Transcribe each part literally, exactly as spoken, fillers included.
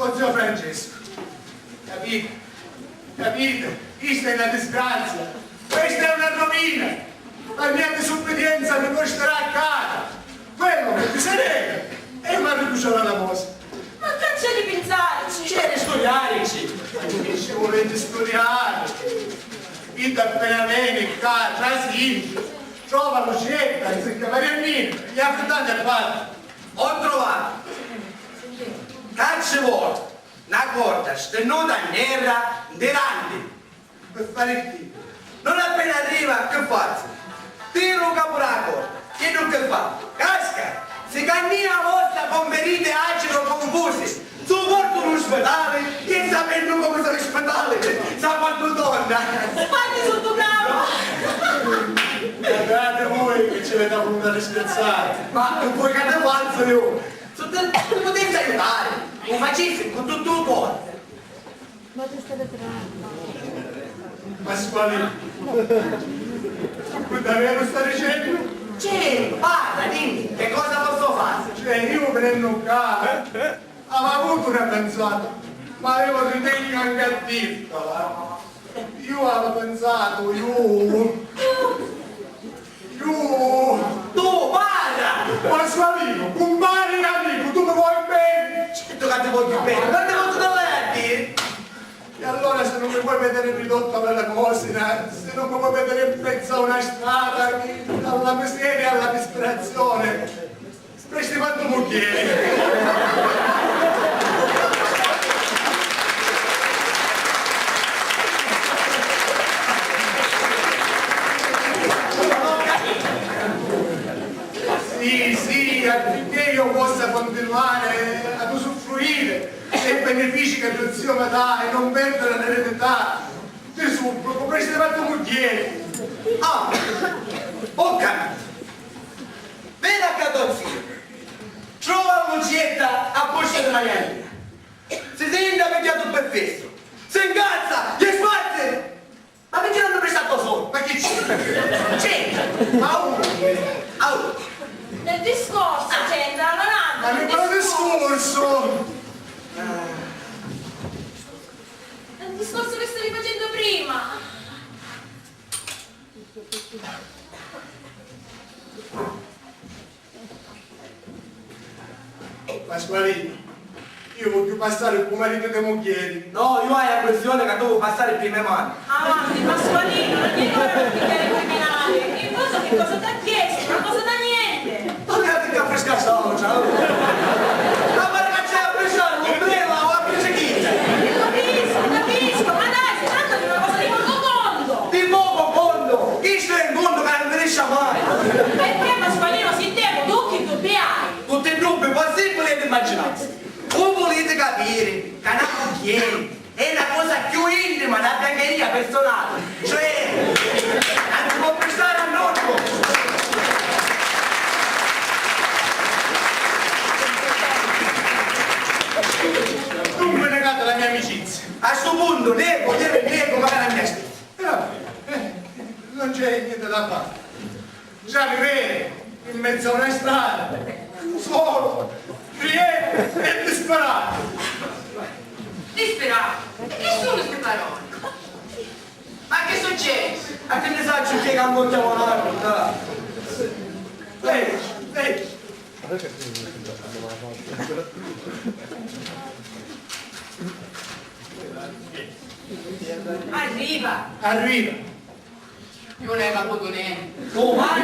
O zio Francesco, capite? Capite? Chista è na disgrazia, questa è una rovina. La mia disubbidienza mi costerà cara. Quello che mi se nega e mi arriducerà la cosa. Ma che c'è di pensarci? C'è di studiarci. Ci vuole di studiare. Vita appena veni, ca, trasì, trova Lucietta, zia Mariannina, gli affittate e fate. Ho trovato. Ca ci vuole na corda stennuta in terra, in tirante. Pi fari chi? Non appena arriva, chi fazzu? Tiru u capu dâ corda, chiddu chi fa? Casca! Si cannìa a vostra, comperite acero confusi, su portu nu spitali, chi sapennu comu sta lu spitali, sa quantu tonna! Sparti sottu capu! Guardate voi che ci avete avuto a riscazzare! Ma voi che ne fazzu io? Su te, ti putessi aiutari, u facissi cu tuttu u cori. Pasqualino, tu davvero stai dicendo? Certo, parla, dimmi, che cosa posso fare? Cioè, io venendo qua, avevo avuto una pensata, ma avevo ritenuto anche a dirtela. Io avevo pensato, io. Tu! Tu, parra! Pasqualino, cumpari e amicu, tu mi vuoi bene? Certo ca ti vogghiu bene, ma ti vogghiu da lei a diri? E allora se non mi vuoi vedere ridotto all'elemosina, se non mi vuoi vedere in mezzo a una strada, alla miseria e alla disperazione, Presti quantu mugghieri! Sì, sì, affinché io possa continuare ad usufruire dei benefici che lo zio mi dà e non perdere l'eredità. Ti supplico, presti quantu mugghieri! Ah, ho capito. Veni a casa to zio, trova a Lucietta a posta di Marianina. Si senta pigghiatu pi festu, si incazza, gli sparzi! Ma perché non mi presta sto soldo? Ma chi c'entra? C'entra! Au! Au! Nel discorso c'entra, Leonardo, ma nel discorso! Nel discorso che stavi facendo prima! Pasqualino, io vogghiu passari pi maritu di mugghieri. No, io haiu a pressioni ca tu vuoi passari pi me mani. Avanti, Pasqualino, non è ora di pigliare il criminale. E poi che cosa ti ha chiesto? Una cosa da niente. Tornati a fresca socia, oh. Ma pare ca c'è a pressioni, l'ombrella o a presichita. Capisco, capisco, ma dai, si tratta di una cosa di poco conto. Di poco conto? Chistu è un contu ca non finisci mai! Perché, Pasqualino, si temu tutti dubbi hai? Tutti i dubbi possibili ed immaginabili. Vu vuliti capiri ca na mugghieri è na cosa chiù intima, na biancheria personali, cioè, non si può prestare a nuddu! Dunque negate la mia amicizia. A stu puntu nego, nego, nego, magari a mia stessa. Eh, vabbè, eh, non c'è niente da fare. Già mi vede in mezzo a una strada, solo, priettu e disperato. Disperato? E chi sono sti paroli? Ma che succede? Ma che ne saccio chi è che ha un occhio a una. Vedi, vedi. Arriva! Arriva! Io non ne ho avuto niente. Oh, vai!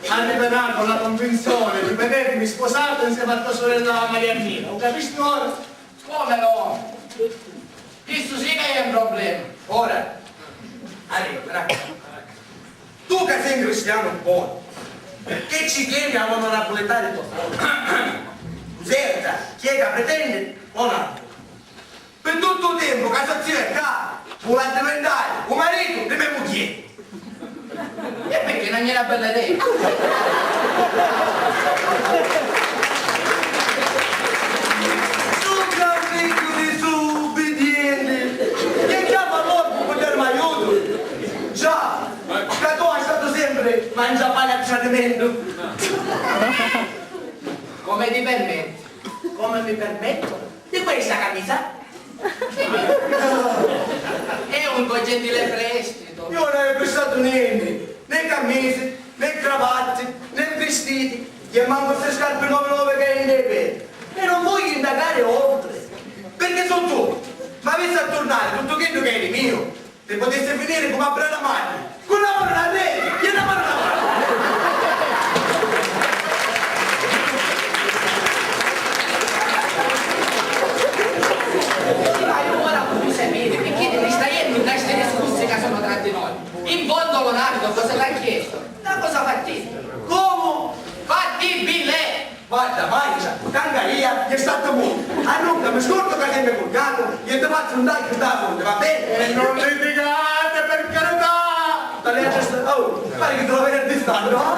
Arriverà con la convinzione di vedermi sposato insieme a tua sorella Mariannina. Lo capisci ora? Come no? Chistu sì ca è un problema. Ora, arriva, bravo. Tu ca sei un cristianu bonu, perché ci tieni all'onorabilità di tua sorella? Zerta, chi è ca pretende? Onorabilità. Pi tuttu u tempu ca so zio è ccà, voli addivintari u maritu di me mugghieri. E perché non è una bella idea? Su capituli, su ubbidienti, chi chiama l'orbu pi darmi aiutu? Già, ca tu hai statu sempri Mangia pane a tradimentu. Come ti permetti? Come mi permetto? Di questa camisa? È un tuo gentile prestito. Io non ho prestato niente, né camisie, né cravatti, né vestiti, e manco ste scarpe nove nove che hai in debito. E non voglio indagare oltre, perché so tu, ma avessi a tornare tutto quello che è mio. Ti putissi finiri comu a Brana Magna, cu la manu nna reni e la manu nna manu. Vai ora cu sapiri, picchì ti ni sta jennu nta sti discussi ca sono tra di noi. In fondo Leonardo cosa t'ha chiesto? Na cosa fattibile. Comu? Fattibile! Guarda, mancia, cangaria, è stato muto. Allora mi scordo che sei cugnato e ti faccio un taglio da fonte, va bene? E non litigate, per carità! Tale a gesta-, oh, pare che te lo vedi a distante, no?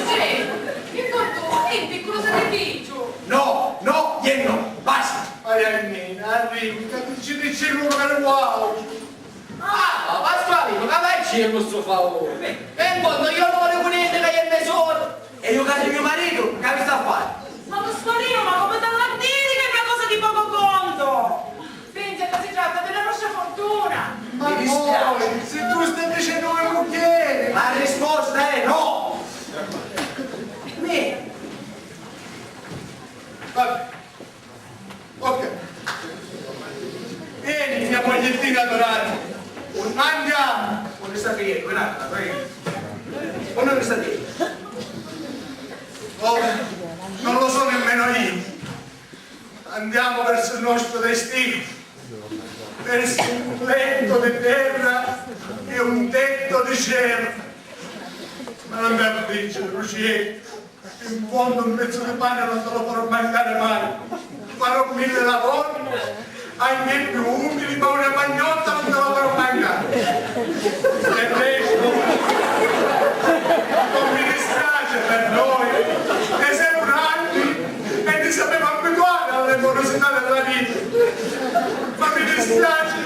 Sì, che fortuna, senti, cosa ti dico? No, no, e no, basta. Vai, Annina, arrivi, che ti ci dici uno per uomo. Ah, Pasqualino, ca vai cielo stu favore! E in fondo io non volevo niente che io me solo! E io ca sugnu maritu, ca mi sta a fari? Ma Pasqualino, ma come t'hanno a dire che è una cosa di poco conto? Pensa che si tratta della nostra fortuna! Ma mi dispiace. Poi, se tu stai dicendo le mugghieri! La risposta è no! Nì. Vabbè. Ok. Vieni, mia mogliettina adorata. Andiamo. Unni sta fighjennu, unni sta fighjennu? Unni sta fighjennu? Oh, non lo so nemmeno io. Andiamo verso il nostro destino, verso un letto di terra e un tetto di cielo. Ma non mi affliggere, Lucietta. In fondo un pezzo di pane non te lo farò mancare mai. Farò mille lavori, anche i più umili, ma una pagnotta non te la farò mancare. Del resto, non mi dispiace per noi, che siamo grandi e ci sappiamo abituare alle morosità della vita. Ma mi dispiace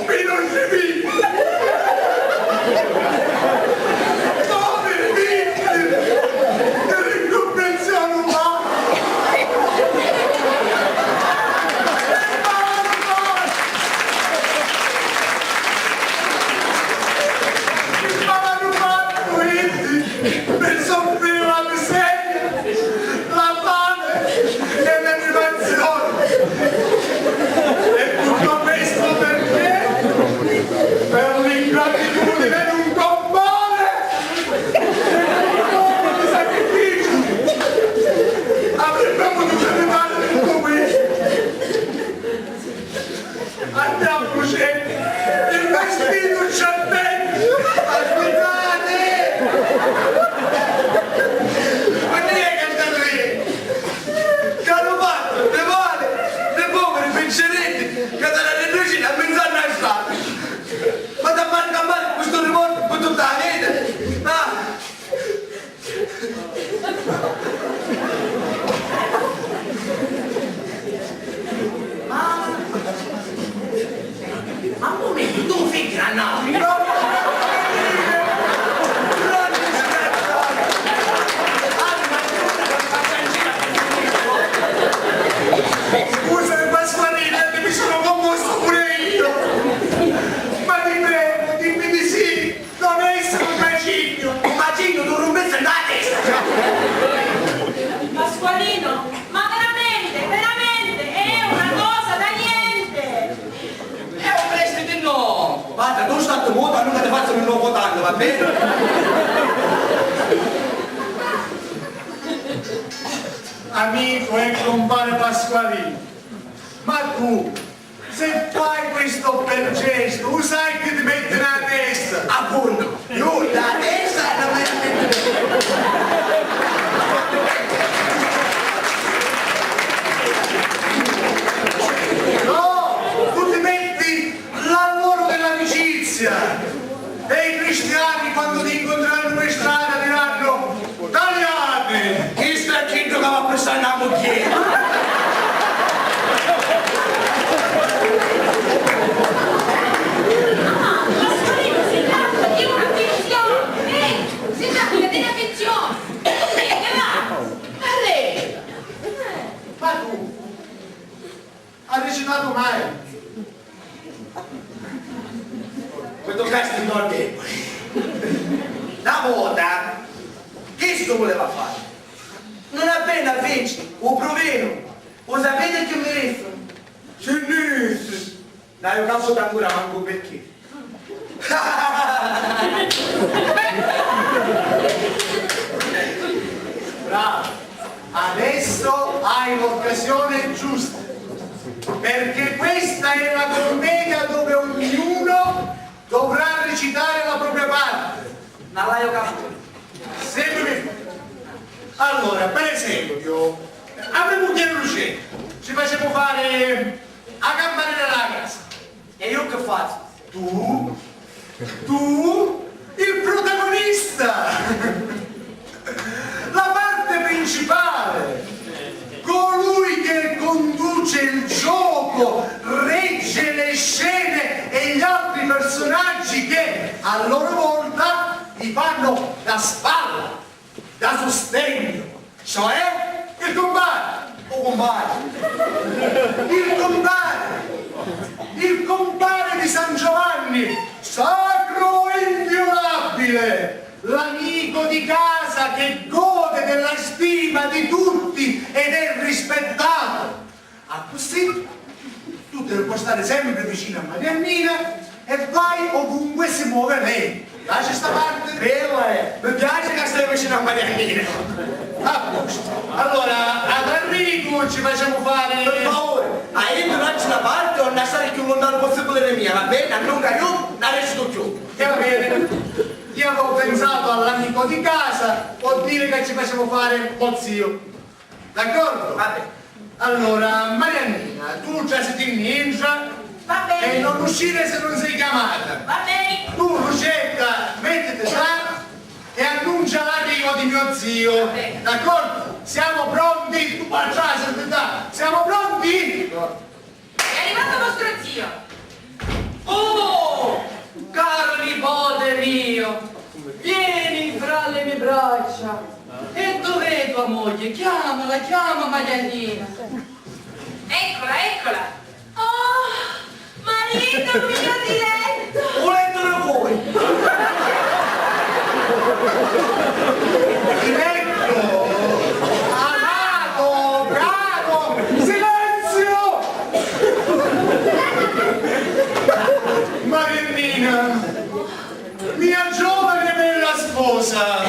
Pi nostri figli! Poviri figli! Che l'incumbenzia non va! Che paganu fattu iddi per soffrire la miseria, la fame e le privazioni. E tutto questo perché? Per l'ingratitudine di un compare che con un uomo di sacrificio avrebbe potuto evitare tutto questo. Andiamo, Lucietta, il vestito ci attende. Aspettate! Ma chi è che sta qui? Che hanno fatto? Le male, le povere, picceretti, che te la riduci a mezza annasata. Ma da fare campare questo rivolto per tutta la vita? Ah! Ma, ma un momento, tu figli a noi? Scusami, Pasqualina, che mi sono commosso pure io. Ma ti prego, dimmi di sì. Non essere un macignu! Un macignu tu rumpessi la testa! Pasqualino, ma veramente, veramente è una cosa da niente! È un prestito no! Guarda, tu stai muto, allora ti faccio un nuovo tanto, va bene? Amico e compare Pasqualino, ma tu Se fai questo bel gesto, u sai chi ti metti nella testa? Appunto, io la testa la metto. No, tu ti metti l'alloro dell'amicizia. E i cristiani, quando ti incontreranno per strada, diranno: "Tagliate!" Chistu è chiddu ca va a pristari na mugghieri. Mi tuccasti un po' deboli. Na vota, chistu vuleva fari. Non appena feci u pruvinu, u sapete chi mi dissi? Ci dissi? N'haiu caputu ancora mancu picchì. Bravo! Adesso hai l'occasione giusta, perché questa è la commedia dove ognuno dovrà recitare la propria parte. Non l'haiu caputa. Seguimi. Allora, per esempio, a me mugghieri Lucetta ci facemu fari a campanera della casa. E io che faccio? Tu? Tu? Il protagonista! La parte principale! Colui che conduce il gioco, regge le scene e gli altri personaggi che, a loro volta, gli fanno da spalla, da sostegno, cioè il compare, o compare, il compare, il compare di San Giovanni, sacro e inviolabile, l'amico di casa che gode della stima di tutti ed è rispettato. Accussì tu ti puoi stare sempre vicino a Mariannina e vai ovunque si muove lei. Ti piace sta parte? Bella è! Mi piace che stai vicino a Mariannina. A posto. Allora, ad Enrico ci facciamo fare... Per favore, a io lasci la parte o andare a stare più lontano possibile da mia, va bene? Allunga io, non resto più. Va bene. Io avevo pensato all'amico di casa, vuol dire che ci facciamo fare lo zio. D'accordo? Va bene. Allora, Mariannina, tu già si tinni intra... Va bene. E non uscire se non sei chiamata. Va bene. Tu, Lucetta, mettiti là e annuncia l'arrivo di mio zio. Va bene. D'accordo? Siamo pronti? Tu faccia la servità. Siamo pronti? È arrivato vostro zio. Oh, caro nipote mio, vieni fra le mie braccia. E dov'è tua moglie? Chiamala, chiama Mariannina. Eccola, eccola. Oh, marito mio diletto. Volete voi? Diletto, amato, caro, silenzio! Mariannina, mia giovane e bella sposa.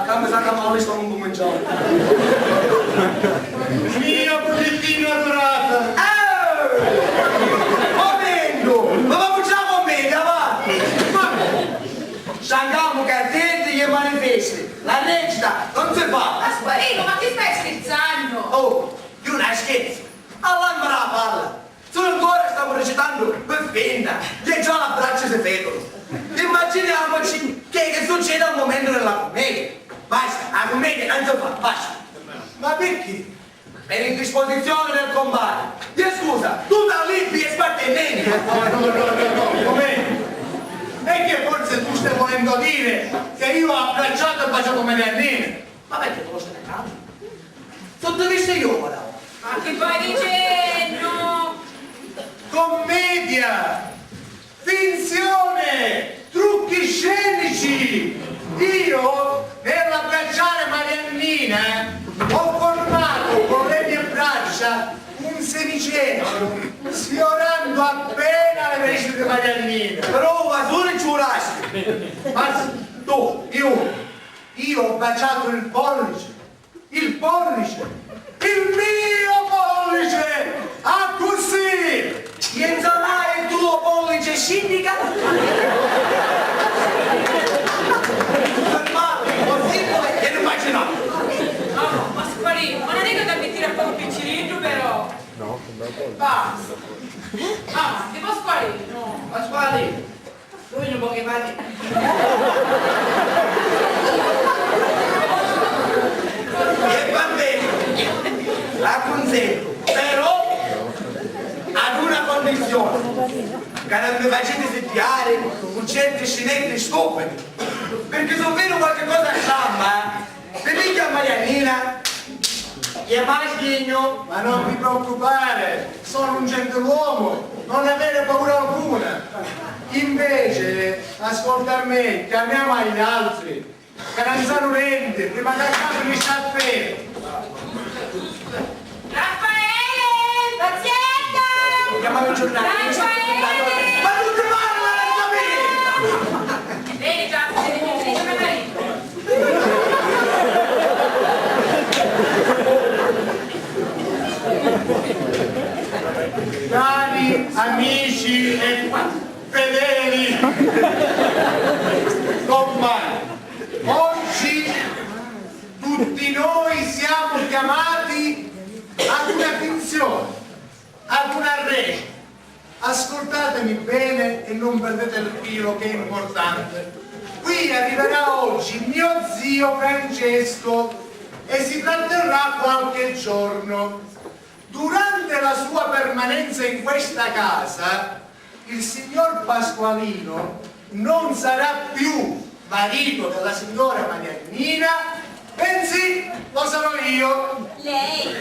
Calma, calma, sto un po' mangiato. Mia Polittina adorata. Oh! Momento! Ma vamo già a commedia, va! Ma sciangamu cartetti e manifesti. La recita non si fa. Gasparino, ma ti stai scherzando? Oh, io non scherzo. All'alma la palla. Sulu ancora stamu recitando pi finta, e già l'abbracci si fedono. Immaginiamoci che, che succede al momento della commedia. Basta, la commedia non si fa, basta. Ma perché? Per indisposizione del compare. E scusa, tu da lì e sparti e meni. No, no, no, no, no, come? E che forse tu stai volendo dire che io ho abbracciato e baciato Mariannina? Ma perché tu lo stai negando? Sotto visto io, guarda. Ma che stai dicendo? Commedia! Finzione! Trucchi scenici! Io, nell'abbracciare Mariannina, ho formato con le mie braccia un semicentro, sfiorando appena le vesti di Mariannina. Però, va solo ci urasti. Ma tu, io, io ho baciato il pollice. Il pollice! Il mio pollice! Accussì! Ienza mai il tuo pollice, scindica? Fermate, così voi che non immaginate. Mamma, Pasqualino, ma non è che ti metti a fare un piccirillo, però? No, non può. Basta. Avanti, Pasqualino. Pasqualino. Sugnu pochi mani. E va bene, la consento, però ad una condizione, che non mi facete sitiare con certi scenetti stupidi, perché se vedo qualche cosa stramba, eh, vi dico a Mariannina, e mai sghigno. Ma non vi preoccupare, sono un gentiluomo, non avere paura alcuna. In Ascolta a me, chiamiamo agli altri. Caranzanu denti, prima che accabbinu i sciarperi. Raffaele! Pazienza! Chiamami il giornale, io sto aspettando. Ma non ti parla, lasciami! Vedi, già, vedi, vedi, vedi, vedi. Cari amici e fedeli compagni, oggi tutti noi siamo chiamati ad una finzione, ad una recita. Ascoltatemi bene e non perdete il filo, che è importante. Qui arriverà oggi mio zio Francesco e si tratterrà qualche giorno. Durante la sua permanenza in questa casa, il signor Pasqualino non sarà più marito della signora Mariannina, bensì lo sarò io. Lei?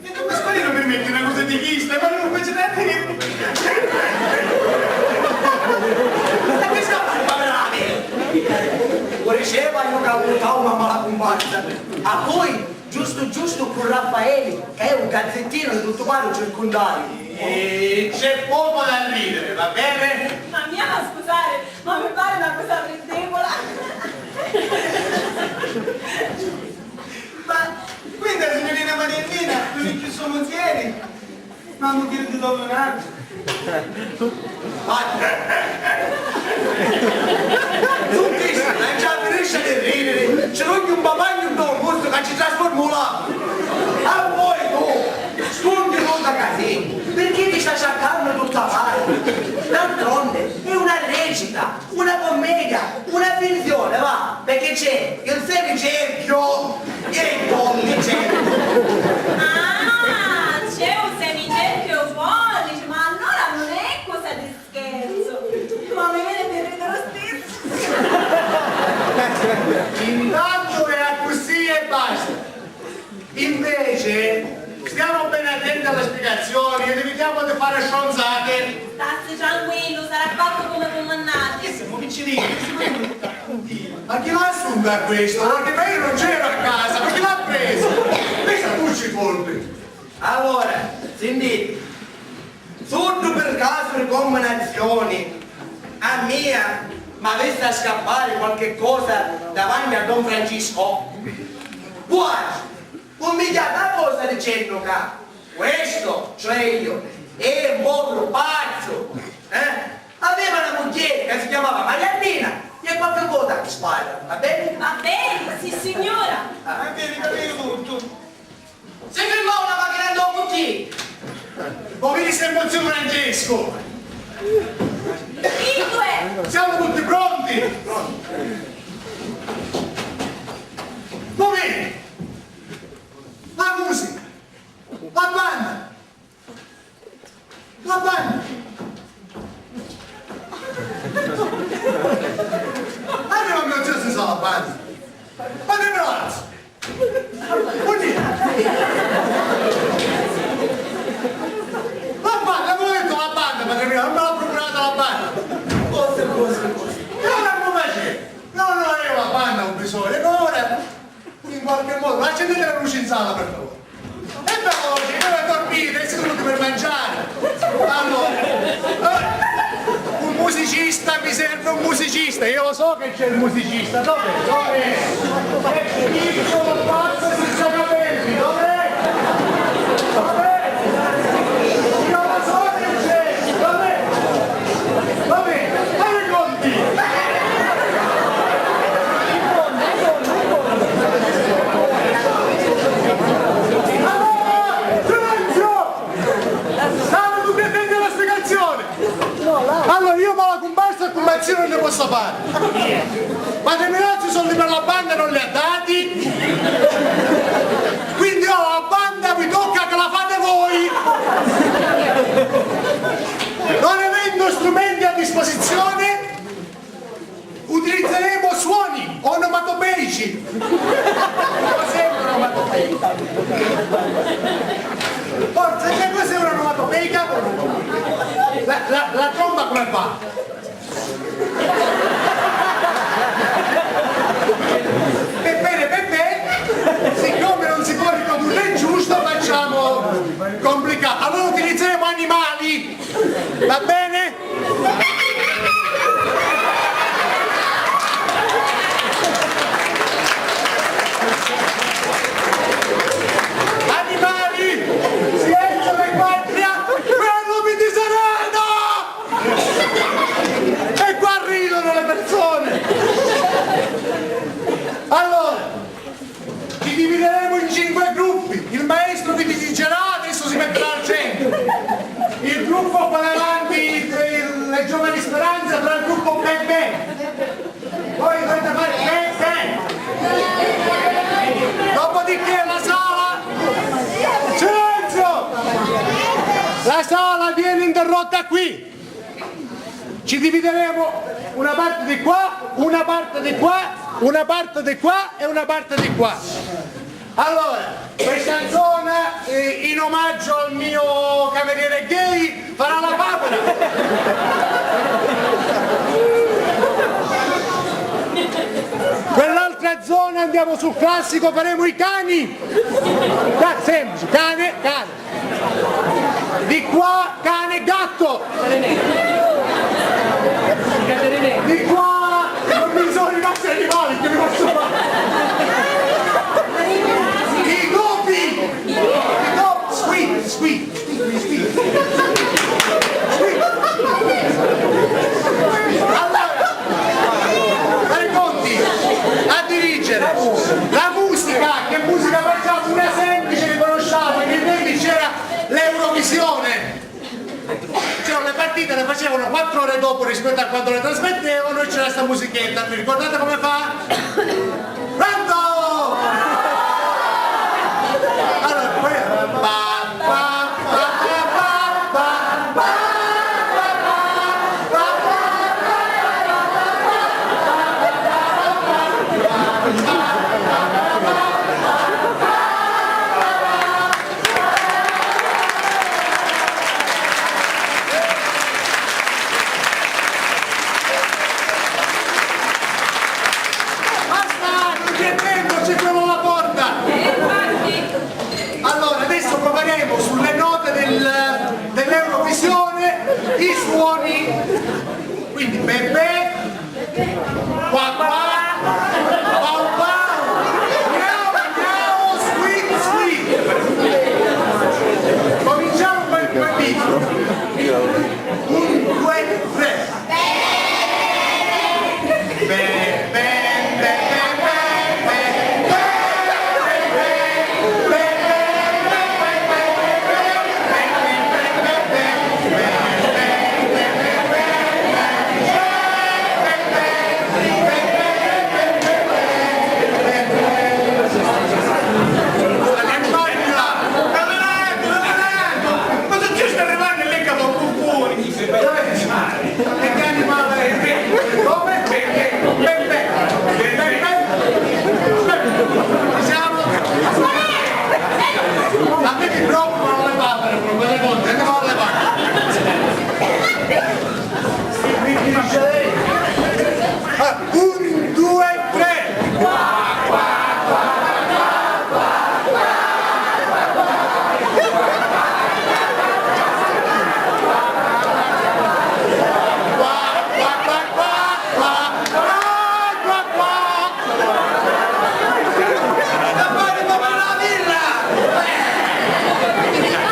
E tu, Pasqualino, permetti una cosa di chista, ma non faccio da te. Ma che sta parlando? Ora c'è, ma io che ho avuto una mala comparsa. A voi? Giustu giustu cu Raffaele, ca è un gazzettinu di tuttu quantu circundari. E c'è poco da ridere, va bene? Ma mi ha da scusare, ma mi pare una cosa ridicula. Ma quindi la signorina Mariannina non è più sua moglie? Ma mugghieri di Don Leonardo. Vai. Zittissi, lascia finisce di ridere, ci rugnu un papagnu ndo gusto ca ci trasformu l'acqua. E poi tu, spunti nota casì, perché ti sta cercando tutta parte? D'altronde è una recita. Una commedia, una finzione, va, perché c'è il semicerchio e il pollice. Ah, c'è un semicerchio e un pollice, ma allora non è cosa di scherzo. Ma mi viene di ridere lo stesso. Intanto è così e basta. Invece, stiamo bene attenti alle spiegazioni ed evitiamo di fare stronzate. Stassi tranquillu, sarà fattu comu cumannati. Che siamo piccirini, che siamo tutti. Ma chi l'ha assunto a questo? Perché ma io non c'ero a casa, ma chi l'ha preso? Questa tu ci colpi. Allora, sentite, suddu per casu di combinazioni, a mia m'avessi a scappari qualche cosa davanti a don Francisco, vuoi, cummigghiati a cosa dicennu ca questo, cioè io, è un povero pazzo, eh? Aveva una mugghieri ca si chiamava Mariannina e qualche vota sbaglia, va bene? Va bene, sì signora. Ah. Va bene, capito tutto. Si firmò una macchina in due punti. Mo vidi se emoziona Francesco. In due. Siamo tutti pronti? Mo vedi. La musica. La banda. La banda. Arriva mio zio, si sa la banda. Ma che ne razza? Vuol dire? La banda, come ho detto, la banda, ma che non me l'ha procurata la banda. Cose, cose, cose. E ora come faccio? No, no, io la banda ho bisogno. E ora in qualche modo, ma accendete la luce in sala, per favore. E veloce, io ho dormito, e siete venuti per mangiare. Allora, eh, un musicista, mi serve un musicista, io lo so che c'è il musicista, dov'è? Dov'è? È piccolo, basso, senza capelli, dov'è? Dov'è? Io lo so che c'è, dov'è? Va bene, fai i conti! Allora, silenzio! State tutti attenti alla spiegazione! Allora, io vado a comparsa e come zio non ne posso fare. Padre Milazzo i soldi per la banda non li ha dati. Quindi ora la banda vi tocca che la fate voi. Non avendo strumenti a disposizione, utilizzeremo suoni onomatopeici. Cos'è un'onomatopeica? Forza, che cos'è un'onomatopeica? La, la, la tromba come fa? Pranzo tra il gruppo Bebè. Voi dovete fare Bebè. Dopodiché la sala. Silenzio! La sala viene interrotta qui. Ci divideremo una parte di qua, una parte di qua, una parte di qua e una parte di qua. Allora, questa zona, eh, in omaggio al mio cameriere gay, farà la papera. Quell'altra zona andiamo sul classico, faremo i cani. Ca-, semplice, cane, cane. Di qua, cane, gatto. Di qua, non mi sono rimasti animali, che vi posso fare? I topi! I topi! Squid, squid, squid, squid. Squid. Allora, fare i conti, a dirigere la musica, che musica facciamo? Una semplice che conosciamo, che ieri c'era l'Eurovisione. Cioè, le partite le facevano quattro ore dopo rispetto a quando le trasmettevano e c'era sta musichetta. Vi ricordate come fa? Pronto? Allora, poi pa, pa, pa. Basta, non c'è tempo, ci chiudono la porta. Allora, adesso proveremo sulle note del, dell'Eurovisione i suoni. Quindi, bebè, qua qua, pau pau, miau miau, squid squid. Cominciamo per il bambino. Un, due, tre. Bè, bè, bè, bè, bè. Ma se ci sta arrivannu lì ca fa purpuri! E che animale è? Come? Bè, bè, bè, bè. Ci siamo? A me mi preoccupa le papere, proprio le conte, che fa le papere? Mi dice lei. Ah, un, due, tre.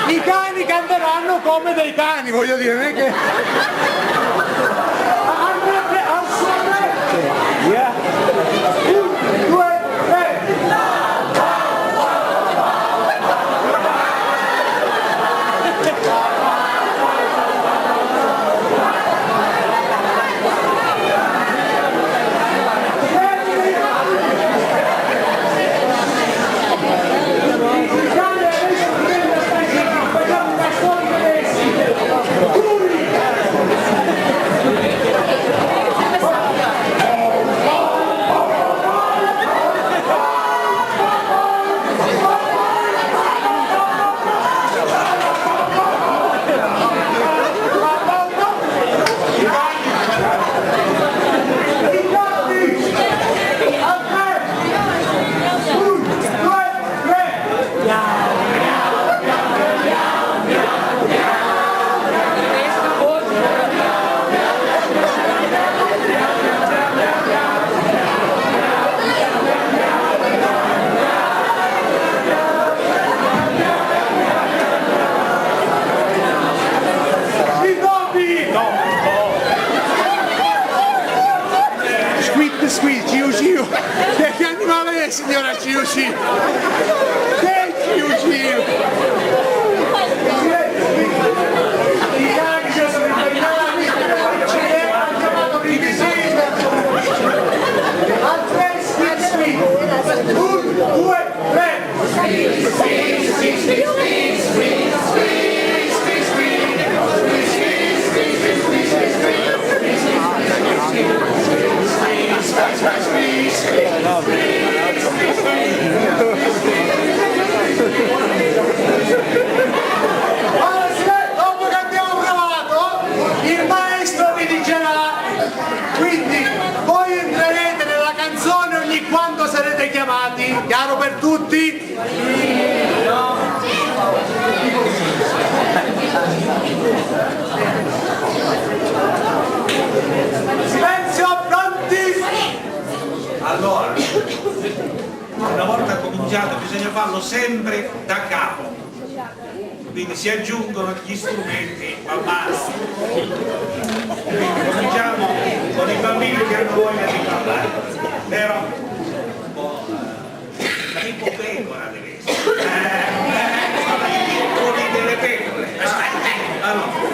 I cani canteranno come dei cani, voglio dire, non è che... Andrebbe al suo tempo. Yeah. Un, due, tre. Squid, squid, ciu, ciu. Che, che animale è, signora, ciu, ciu? Che ciu, ciu? I cani sono impegnati. Chiaro per tutti? Silenzio, pronti? Allora, una volta cominciato bisogna farlo sempre da capo. Quindi si aggiungono gli strumenti man mano. Quindi cominciamo con i bambini che hanno voglia di parlare. Vero? Tipo pecora deve essere. Eh, eh, i piccoli delle pecore. Aspetta, eh, allora.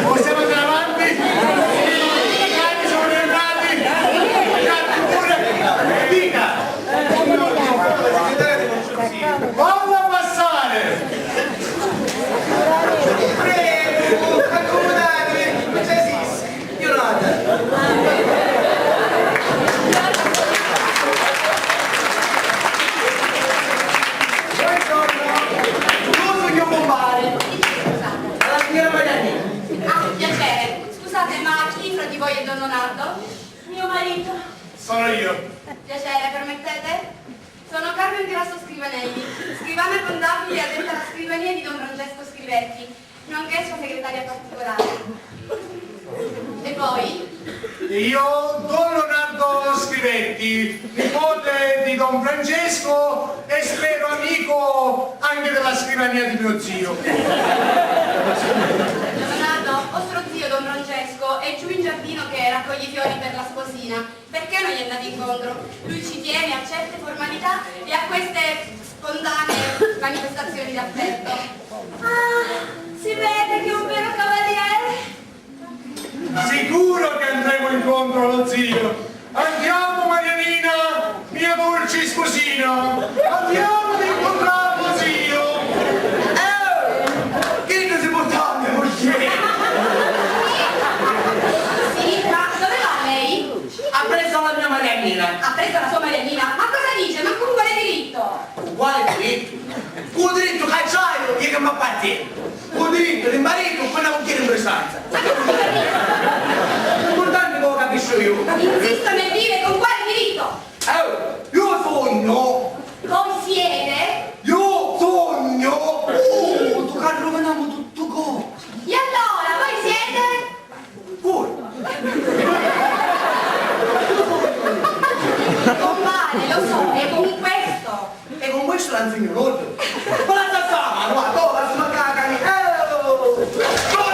Possiamo andare avanti? I cani sono rientrati? Andate pure! Dica! Falla passare! Prego, accomodatevi, non c'è esisto. Jonathan. Buongiorno, io sono compare alla signora Marianina. Ah, piacere. Scusate, ma chi fra di voi è don Leonardo? Mio marito. Sono io. Piacere, permettete? Sono Carmen Grasso Scrivanelli, scrivana contabile addetta alla scrivania di don Francesco Scrivetti, nonché sua segretaria particolare. E voi? Io, don Leonardo Scrivetti, nipote di don Francesco e spero amico anche della scrivania di mio zio. Leonardo, vostro zio don Francesco è giù in giardino che raccoglie i fiori per la sposina. Perché non gli andate incontro? Lui ci tiene a certe formalità e a queste spontanee manifestazioni d'affetto. Ah, si vede che è un vero cavaliere! Sicuro che andremo incontro allo zio! Andiamo, Marianina, mia dolce sposina! Andiamo ad incontrarlo, zio! Eh! Chi ti si portando, moglie? Sì, ma dove va lei? Ha preso la mia Mariannina. Ha preso la sua Mariannina? Ma cosa dice? Ma con quale diritto? Con quale diritto? Con il diritto che c'hai io che mi appartiene. Con il diritto di marito e quella con chi in prestanza. Ma che vuol dire? L'importante è che lo capisco io. Insisto nel dire con quale diritto? Eh, io sogno. Voi siete? Io sogno. Oh, tu che roviniamo tutto co. E allora, voi siete? Voi! Compare, lo so, è con questo. E con questo l'ha insegnato. Con la salsa, ma no, allora, si manca la canina. Eh, oh!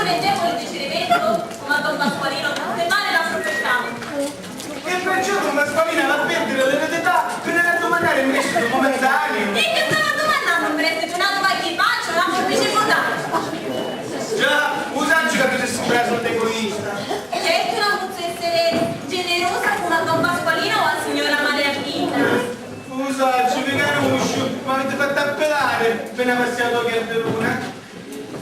Vendevoli di ciriveddu, comu a don Pasqualino, tutte male la proprietà. E perciò don Pasqualino ha da perdere l'eredità per andare a domandare in prestito momentaneo. E che stava domandando un prestito? Una roba che faccio, una forbice fondata. Già, u sacciu ca tu sei sempre la solita egoista. Certo, non posso essere generosa come a don Pasqualino o a signora Maria Pina. U sacciu, vi canusciu, m'avete fatto appellare appena passata a Chiarderuna.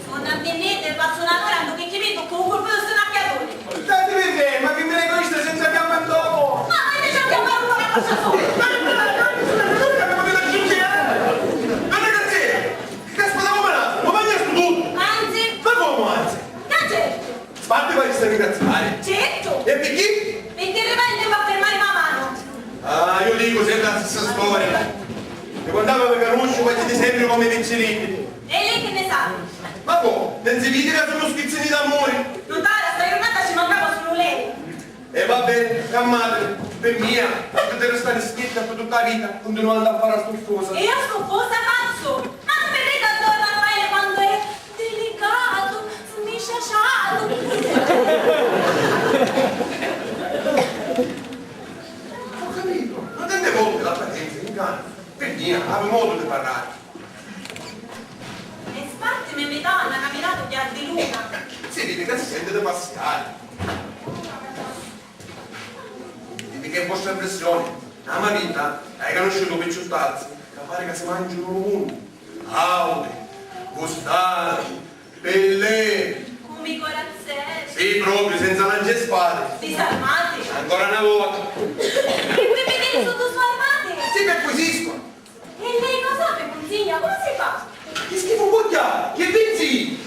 Sonna Binnedda, passo una ora, ando che mi tocco un colpo di sto macchiatone. State ferma, che mi egoista senza chiamare dopo. Ma vai a chiamare un po' la cosa sola. Ma non è una cosa, non è una cosa, non è una cosa, non è una cosa. Che caspita, come la? Ma mangiaste tutto? Anzi. Ma come anzi? Ma certo. Sparti vai a ringraziare. Certo. E perché? Perché arriva in tempo a fermare la mano. Ah, io dico sempre la stessa storia. E quando mi conosci, faccio sempre come i picciriddi. E lei che ne sa? Ma boh, non si vede che sono schizzini d'amore? Notara, sta giornata ci mancava solo lei. E va bene, calmate, per mia, potete restare schietta per tutta la vita, continuando a fare la stuffosa. E io stuffosa faccio? Ma non vedete ancora Raffaele quando è delicato, smisciasciato? Ho capito, ma tante volte l'apparenza inganna. Per mia, avi modo di parlare. E spartimi metà una caminata di luna. Si vede che si sente di passiare. Dimmi che è vostra impressione. Nella mia vita hai conosciuto picciuttazzi che pare che si mangiano il mondo. Auti, custati, pelleri. Come i corazzelli. Sì, proprio, senza lancia e spade. Disarmati. Ancora una volta. E voi vedete sotto sua armate? Sì, perquisisco. E lei lo sa che consiglia, come si fa? Che schifo cucchiato, che pensi?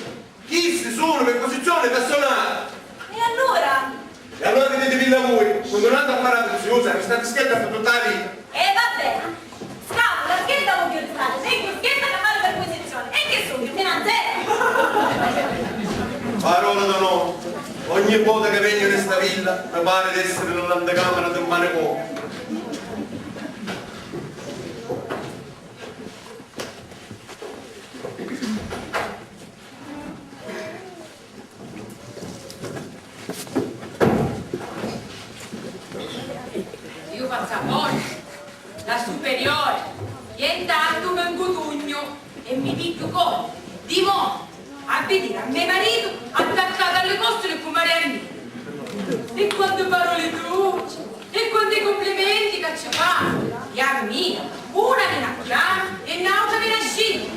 Chisti sono per posizione personale. E allora? E allora vedetevilla voi, continuate a fare la preziosa, restate schietta per tutta la vita. E va bene. Scappo, la schietta con più risale, meglio schietta che fare per posizione. E che sono, più finanziere? Parola d'onore, ogni volta che vengo in sta villa mi pare di essere nell'anticamera di un manicomio. Io faccio a voi la superiore, e intanto mi incutugno e mi pigghiu conto di mo a vedere a me marito attaccato alle costole e comare a me. E quante parole dolci, e quanti complimenti che ci fa! E a mia, una mi la chiama e n'autra mi la sceglie.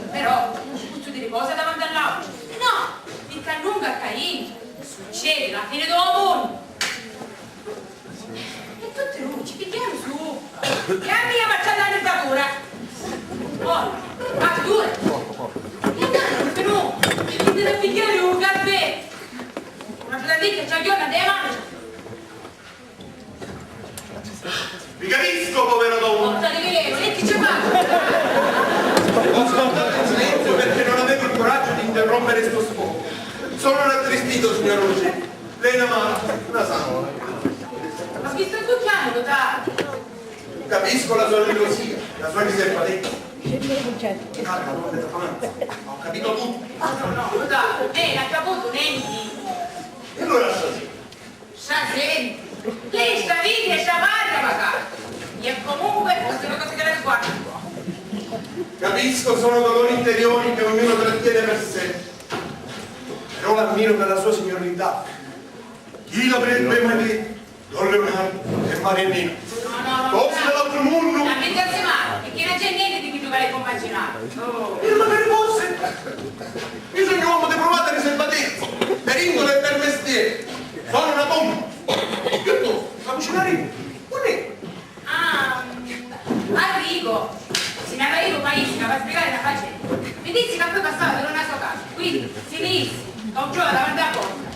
Però, ci posso dire cosa davanti all'autra? No, perché a lungo a Caino succede la fine del mondo. E tutti luci, pigghiaru su. E a mia m'ha ciattatu in fatura. Oh, ma dura. E allora, però, mi devi pigghiare un caffè. Una platica c'ha giorno de mano. Vi capisco, povera donna. Porta di veleno, e chi ci fa? Ho ascoltato in silenzio perché non avevo il coraggio di interrompere il suo sfogo. Sono rattristito, signor Luce. Lei la mano, la sa. Ma chi sta cucchiannu, dotà? Capisco la sua gelosia, la sua riservatezza. Ah, no, no, no, ho capito tutto. No, no, dotà, lei non ha capito niente. E allora stasera? Stasera? Lei sta vita e sta parte, ma sa. E comunque, queste sono cose che la riguardano. Capisco, sono dolori interiori che ognuno trattiene per sé. Però l'ammiro per la sua signorilità. Chi l'avrebbe mai detto? Don Leonardo e Mariannina. No, no, no. Cose dell'altro mondo. Ma mettete male, perché non c'è niente di più che immaginare. Oh. E magari fosse. Io sono un uomo di provata riservatezza, per indole e per mestiere. Sono una bomba. Piuttosto, la cucinaria. Non è. Ah, Arrigo, si ne va a iri u paisi, ca va a spiegari na faccenda. Mi dissi ca poi passava di una so casa, quindi si ni issi, ca u trova davanti a porta.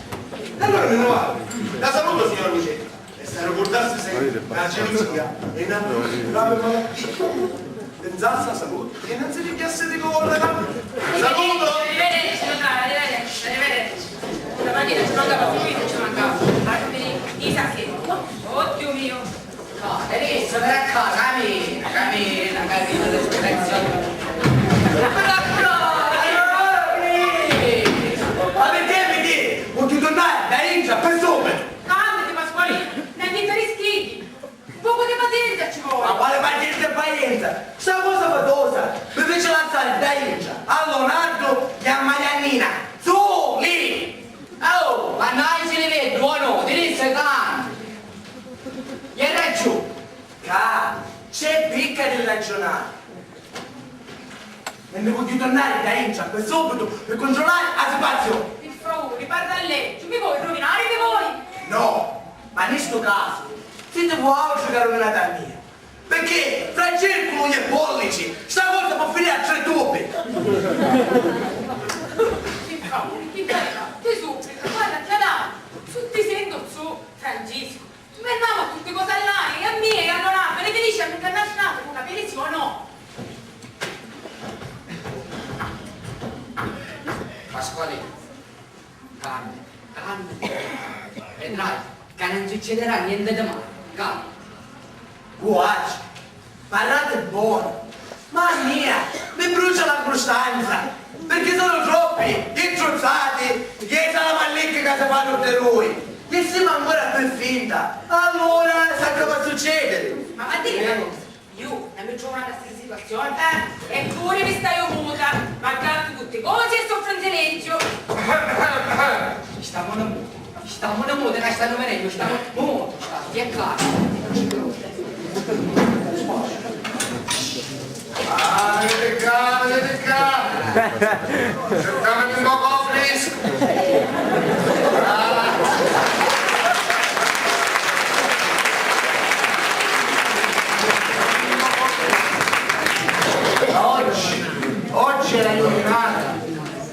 E allora mi ne vado. La saluto, signor Luce. E se ricordasse sempre la gelosia è una grave malattia. Pensasse alla salute e non si pigliasse di collo, no? Saluto! Arrivederci, notaro, arrivederci, arrivederci. Stamattina ci mancava subito, ci mancava. Arrivederci. Oddio mio. No, adesso per a casa, camina, camina, camina, respirazione. Però, però, però, di raggiunari. E mi vogghiu turnari ddà intra pi subitu pi cuntrollari a situazioni. Pi favuri, parra a leggiu, mi voi ruvinari, mi voi? No, ma ni stu casu, siti vuautri ca ruvinati a mia. Pirchì fra circulu e pollici, sta cosa pò finiri a tri tubi. Pi favuri, pi carità, ti supplicu, guarda, ti adatu, su ti sentu su, Franciscu. Nvennava tutti cosi all'aria, e a mia, e a Leonardo, e Felicia, mi ncannacinati cu capelli sì o no? Pasqualino, calma, calma, vedrai che non succederà niente di male, calma. Guaci, parrati bonu, ma a mia mi brucia la crustanza, pirchì sunu troppi i truzzati, i salamallicchi ca si fannu di nui, e simu ancora pi finta, allura s'accava a succediri. Ma va a diri na cosa, iu non mi trovu na qualsiasi situazioni, eh, e puru mi staiu muta, ma accattu tutti cosi e soffru in silenziu. Stamu na muta. Stamu na muta ca stannu venennu, stamu muta, sta fiecata. Ah, vedi ccà, vedi ccà. Cercamini un poco frisco. Ah. Oggi, oggi è la giornata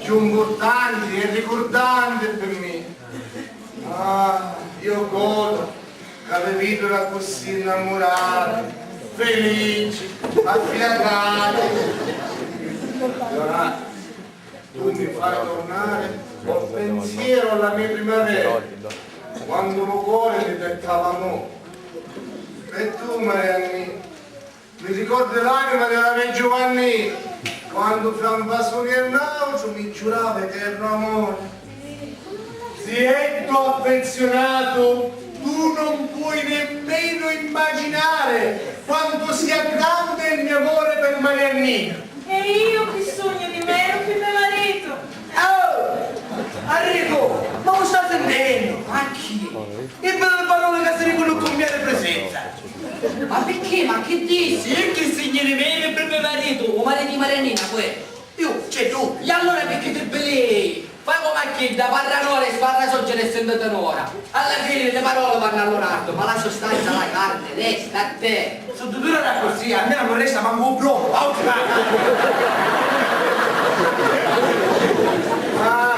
più importante e ricurdanti per me. Ah, io godo ca vi vidu accussì nnammurati, felici, affiatati. Leonardo, tu mi fai tornare col pensiero alla mia primavera, quando lu core mi pettava amore. E tu, Marianni, mi ricordi l'anima della me Giovanni, quando fra un vasone e n'autru mi giurava eterno amore. Zietto affezionato, tu non puoi nemmeno immaginare quanto sia grande il mio amore per Mariannina. E io chi sugnu di menu pi me maritu? Oh! Arrigo, ma u sta sintennu? Ma chi? E belli paroli ca si dicono con mia presenza. Ma picchì? Ma chi dissi? E chi signi di me pi me maritu? U maritu di Mariannina, poi? Iu, cioè tu? E allura picchì ti bilii? Fai comu a chidda, parra n'ora e sparra soggiera e sentiti n'ora. Alla fine li paroli vannu a Leonardo, ma la sostanza, la carne, resta a te. Su ddu durari accussì, a mia non mi resta mancu u brodu, autra! Ah,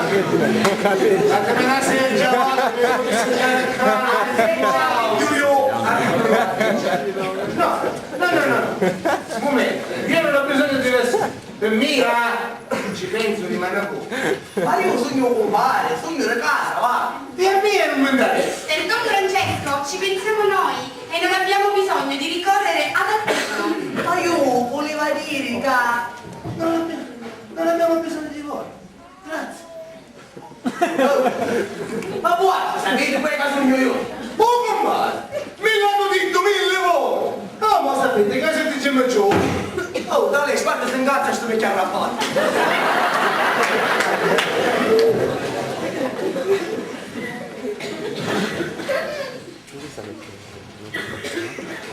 la camminassi già, Giulio! No, no, no, no, un momento, io non ho bisogno di nessuno. Pi mia, ci pensu dimani a voi. Ma iu sugnu u cumpari, sugnu di casa, va. Pi a mia nun mi ntaressa. Per don Francesco ci pensiamo noi e non abbiamo bisogno di ricorrere ad alcuno. Ma iu vuliva diri ca non abbiamo, non abbiamo bisogno di voi. Grazie. Ma vuatri sapiti cu è ca sugnu iu? Oh, cumpari, mi l'hannu dittu milli voti! Oh, ma sapiti ca siti cimicciuti! Oh, da lei, sparti, si incazza stu vecchiu arrabbiatu!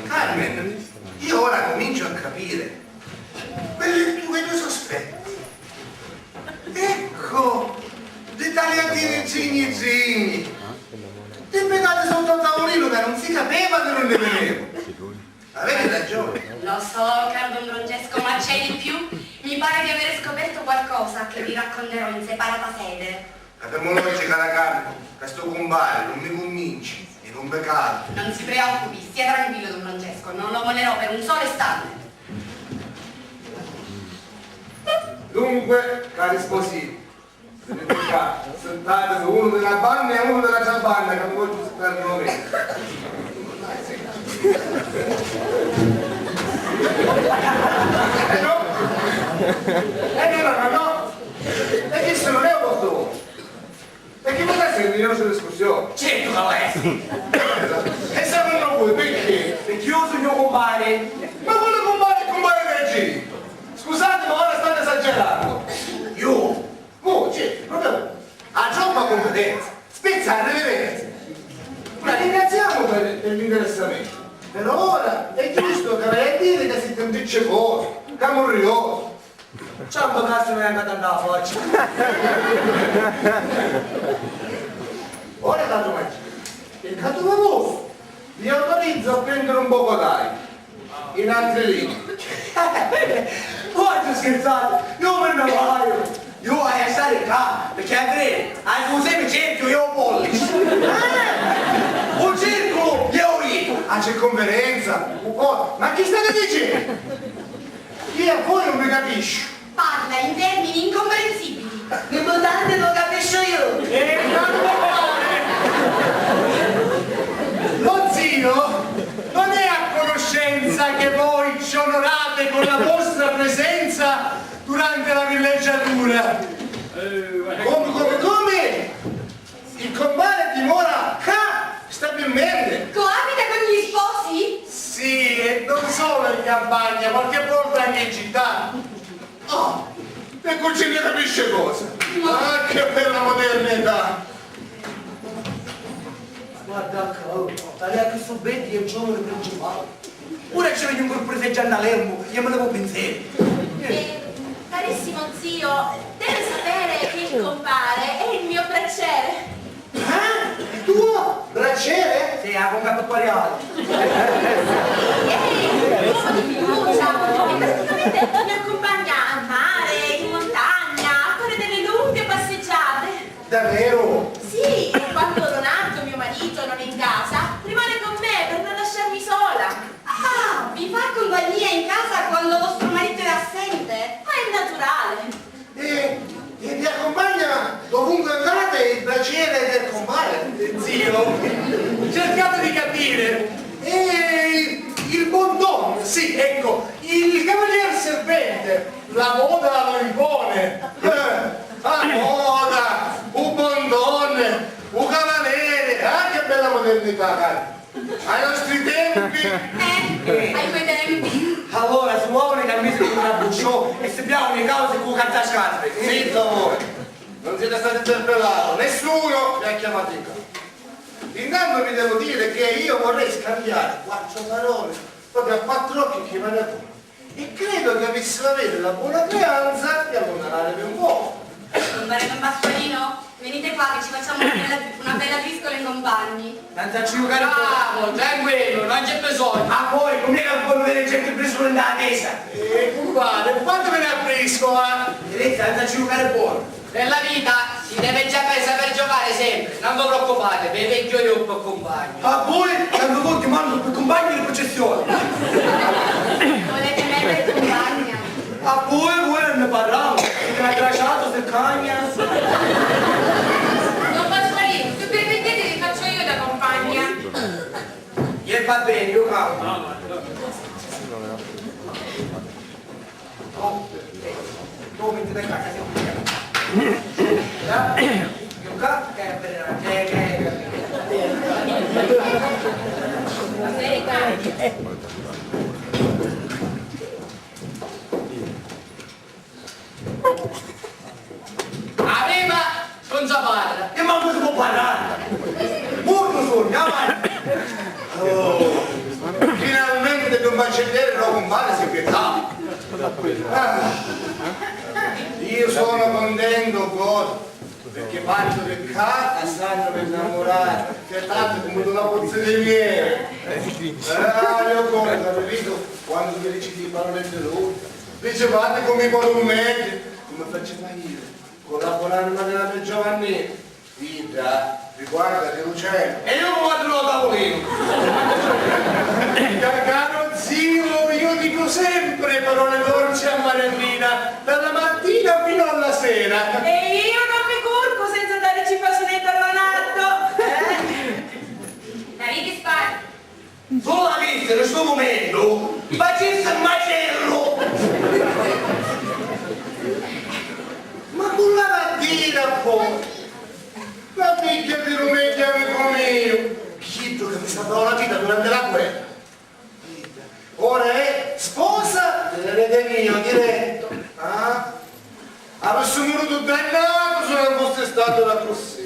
Carmen, io ora comincio a capire quelli, quei due sospetti. Ecco, di taliatini zigni zigni. Di pedate sotto al tavolino che non si capeva di dove venivano. Avevi ragione. Lo so, caro don Francesco, ma c'è di più. Mi pare di avere scoperto qualcosa che vi racconterò in separata sede. Ma pi mo logica la carne, ca sto cumpari non mi cunvinci e non mi cala. Non si preoccupi, stia tranquillo, don Francesco, non lo mollerò per un solo istante. Dunque, cari sposini, venite qua, sentatevi uno di una banda e uno dell'altra banda, che non voglio stare noi. Eh no? Eh no, no, no, no. E questo non è opportuno. E chi può essere di nostra discussione? Certu ca l'esti! E secondo voi perché? Perché io sugnu cumpari. Ma quale cumpari e cumpari di chi? Scusate, ma ora state esagerando. Io? Oh, certo, proprio voi. Ha troppa competenza. Spezza a riverenza. La ringraziamo per, per l'interessamento. Per ora è giusto che vai a dire che siete un Cicò, camurriosu. Ciampa ca si mi è andata a faccia. Ora tanto mangi. E ca tu mi vuoi? Vi autorizzo a prendere un poco d'aria. In altre lingue. Voglio scherzare, io me ne vado. Io voglio stare qua, perché a vedere, anche un semicerchio io pollice. Eh! Un circolo io io. A circonferenza. Oh, ma chi state dicendo? Chi è voi non mi capisco. Parla in termini incomprensibili. L'importante lo capisco io. E tanto male. Lo zio non è a conoscenza che voi ci onorate con la vostra presenza durante la villeggiatura. Come, come, come? Il compare dimora ca stabilmente. Coabita con gli sposi? Sì, e non solo in campagna, qualche volta anche in città. Oh, e cugino capisce cosa? Ah, che bella modernità! Guarda, oh, tale a chi su beddi e giovane principale. Ora ci vedi un colpo di seggianna lembo, io me ne vado pensieri. Eh, carissimo zio, deve sapere che il compare è il mio bracciere. Ah? Il tuo bracciere? Sì, ha conca tutto pariale. Sì, è l'uomo di fiducia e praticamente mi accompagna al mare, in montagna, a fare delle lunghe passeggiate. Davvero? Sì, e quando Leonardo, mio marito, non è in casa, rimane con me per non lasciarmi sola. Ah, vi fa compagnia in casa quando vostro marito è assente? Ma è naturale. E, e vi accompagna dovunque andate il bracciere del compare? Zio, cercate di capire. E il bon don, sì, ecco, il cavalier servente, la moda lo impone. Eh, la moda, un bon don, un cavaliere, ah, che bella modernità, cari. Ai nostri tempi! Eh, ai quei tempi. Allora, si muovono i cammisi con una bucciò e si piavano i causi con cartascarpe. Zitto voi! Non siete stati interpellato, nessuno vi ha chiamato in casa. Intanto vi devo dire che io vorrei scambiare quattro parole proprio a quattro occhi che mi hanno e credo che avessero avere la buona creanza di allontanarvi un poco. Compare Don Pasqualino, venite qua che ci facciamo una bella, una bella briscola in compagni. Senza giocare. Bravo, tranquillo, non c'è bisogno. Ma poi, come che non può avere cento briscole in chiesa? Eh, compare, fatevene a briscola. Vedete, senza giocare buono. Nella vita si deve già saper giocare sempre, non vi preoccupate, vi vegghiu iu pi cumpagnu. A voi, tantu voi ti mando pi cumpagnu di processione. Volete me per compagna? A voi, voi non ne parlavo, siete una crociata, se cagna. Don Pasqualino, se permettete vi faccio io da compagna. E va bene, io capo. Aveva con sua padre. E manco si può parlare! Muto sogno, avanti! Oh, finalmente Don Marcelliere lo compare si quietava. Ah, io sono contento, cor, perché parto di casa, sanno le innamorate, che tanto come una pozza di miele. Ah, io conto, capito? Quando mi dici di parole di loro, dice, guarda come i pode un meglio, come faccio io, con la buonanima della mia Giovannina. Idda, riguardati, Luciano. E io mi guardo dal tavolino. Ca-, caro zio, io dico sempre parole dolci a Mariannina, dalla mattina fino alla sera. E io non mi curco senza dare cinque sonette a Leonardo. Eh? David Spar. Sulu avìssiru stu mumentu, facìssiru macellu! Ma cu la va a diri poi? La figghia di lu megghiu amicu miu, chiddu ca mi salvau la vita durante la guerra. Ora è sposa dell'erede mio diretto, ah? Avissi murutu dannatu si non fossi statu d'accussì.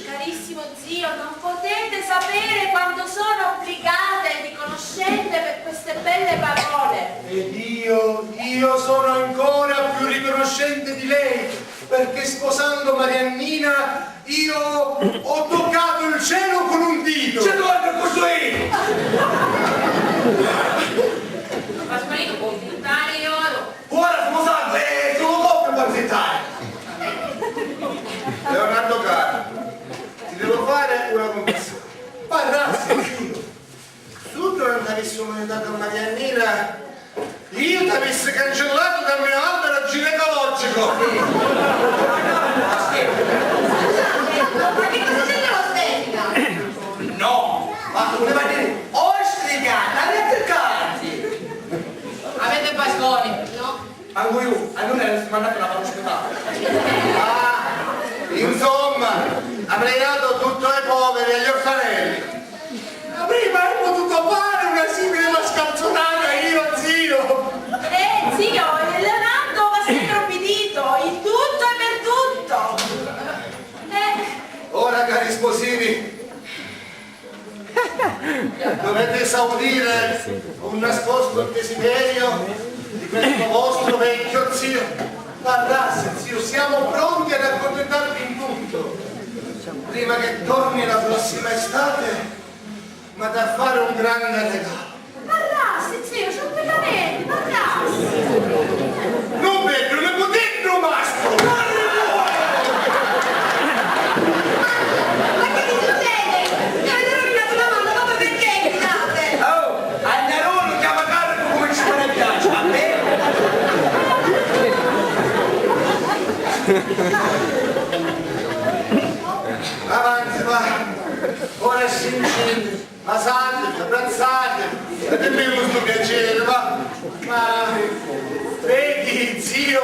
Carissimo zio, non potete sapere quanto sono obbligata e riconoscente Scende per queste belle parole. Ed io, io sono ancora più riconoscente di lei, perché sposando Mariannina io ho toccato il cielo con un dito. Ci torna costruì! Ma sparito con puttane io. Ora sposando, eh, sono coppia per zittare. Leonardo caro, ti devo fare una confessione. Parrassi, zio. Su tu non t'avissi maritatu a Mariannina, io t'avissi cancellatu dal mio albero ginecologico. Scusate, ma che cosa c'entra l'ostetrica? No, ma voleva dire ostrica, dalle attaccati. Avete bastoni? No. Mancu iu, allura avessi mandato la parola ospitale. Ah, insomma, avrei dato tutto ai poveri, agli orfanelli. Avrei mai potuto fare una simile mascalzonata io, zio? Eh, zio, Leonardo va sempre obbedito, in tutto e per tutto. Eh. Ora, cari sposini, dovete esaudire un nascosto desiderio di questo vostro vecchio zio. Parrassi, zio, siamo pronti ad accontentarvi in tutto. Prima che torni la prossima estate, m'ha da fare un grande regalo. Parrassi, zio, subitamente, parrassi. Non vedo un puteddu mastru! Ma che vi succede? Mi avete rovinato una mano, proprio perché gridate? Oh, a Naronu chiama carico come ci pare piace, va bene? Avanti, va. Ora si incide. Basatevi, abbracciatevi, fatemmi stu piacere, va. Ma vedi, zio,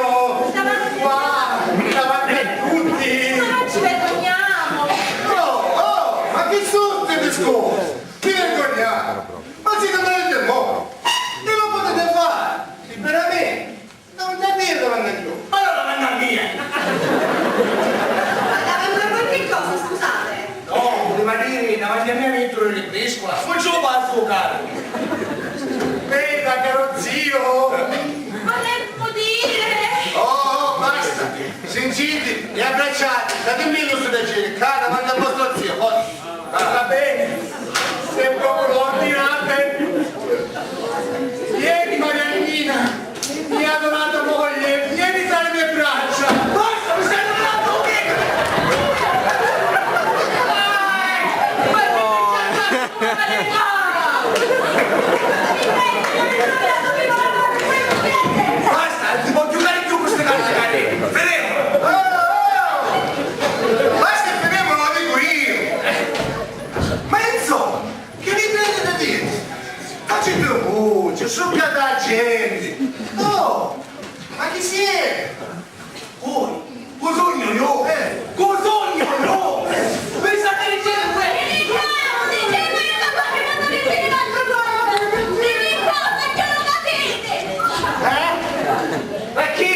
qua, davanti a tutti. Ma non ci vergogniamo. Oh, oh, ma chi sono sti discorsi? Vi vergognate? Ma siete veramente morti? Che lo potete fare? Liberamente. Non c'è via davanti a Dio. Ma allora davanti a mia! Ma davanti a qualche cosa, scusate? No, voleva dire davanti a mia mentre ero in briscola. Come ce lo passo, caro? Veda, caro zio! Volevo dire! Oh, oh, basta! Sentite e abbracciate, datemi lo sto piacere, cara, davanti a vostro zio, forza! Ah, va bene, se proprio lo ordinate. Vieni, Mariannina, mia adorata moglie, vieni tra le mie braccia. Basta, mi stai adorando, vieni! Basta, non si può giocare più con queste carte, cari. Feremo! Basta, feremo, lo dico io! Ma insomma, che vi prendete da dirmi? Facete voce, scioccate la gente! Oh! Ma chi siete? Voi? Cu sugnu iu? Eh! Cu sugnu iu? Eh! Vi state dicendo questo? Eh? Perché?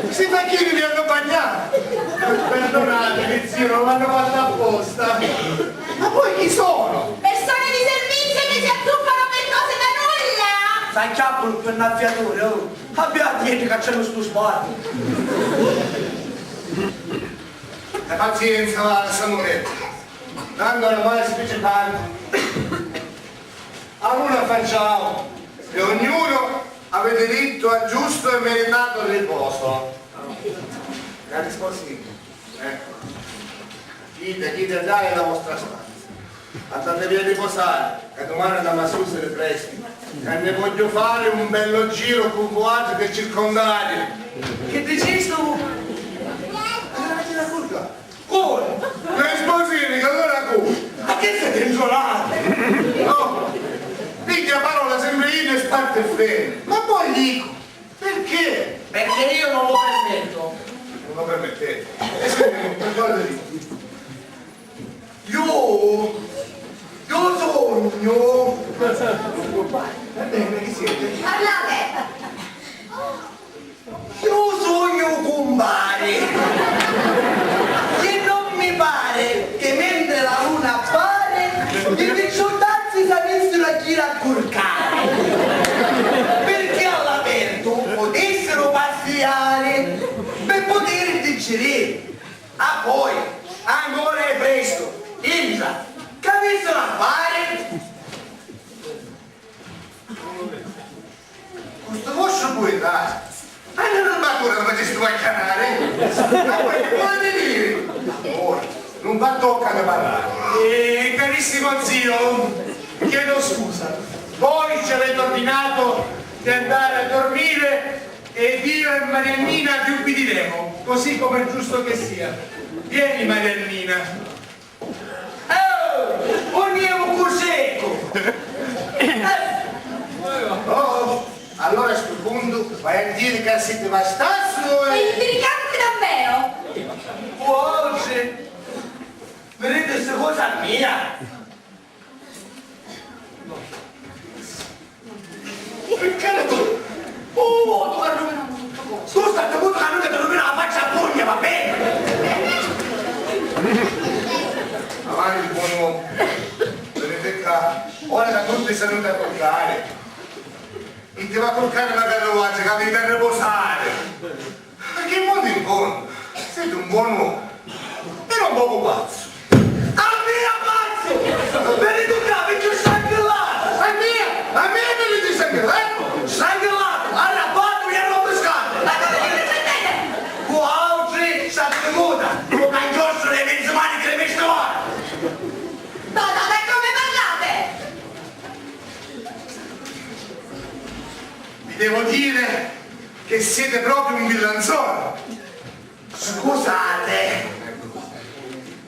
Sti facchini vi hanno bagnato! Perdonatemi, zio, non l'hanno fatto apposta. Ma poi chi sono? Persone di servizio che si azzuffano per cose da nulla! S'acchiappanu pi n'affiaturi, oh! Abbiate dietro che c'è stu sguardo! E pazienza, va, lasciamo detto. Tanto oramai si dice tanto. Allora facciamo che ognuno avete diritto al giusto e meritato riposo. La risposta è, ecco. Dite, dite, dai la vostra stanza. Andatevi a riposare, che domani andiamo a sussere presto. E ne voglio fare un bello giro con voi che circondate. Che dicistu? Andate a curva. Come? Risposini, che allora come? Ma che siete insolati? No, piglia parola sempre io e sparte fermo. Ma poi dico, perché? Perché io non lo permetto. Non lo permettete? E senti, per cosa dico? Io, io sogno. Va bene, chi siete? Parlate! Io sogno cumpare! E non mi pare che mentre la luna appare, i picciuttazzi s'avessero a Sì, a voi, ancora è presto, intra, c'avissero a fare? Cu stu vostru puetà, a na rubatura mi facisti accanare? Ma voi chi volete dire? Ora, non vi tocca di parlare. Eh, carissimo zio, chiedo scusa. Voi ci avete ordinato di andare a dormire ed io e Mariannina vi ubbidiremo, così come è giusto che sia. Vieni, Mariannina. Oh, unni è u cuseccu? Oh, allora a stu puntu vai a dire ca siti vastazzu e... Ma intrigante davvero! Vuoi? Vedete sta cosa mia? Picchia tu! Uh, tu ca rumina tuttu cosu! Tu stai mutu ca nun ti rumina la faccia a pugna, va bene? Avanti, buon uomo. Vedete qua, ora da tutti saluta cordiale. Chi ti va a curcare la carruaggia, ca mi devi riposare. Ma che modo in fondo? Siete un buon uomo, però un poco pazzo. A mia pazzo! Veni tu ca, mi ci sanguillate! A mia, a mia mi ci sanguillate! Sanguillate, arrabbiato e arrombiscato! Ma come vi permettete? Cu altri state di moda, come inchiostro le mezze mani che le mestrovate! Donna, ma come parlate? Vi devo dire che siete proprio un villanzone. Scusate,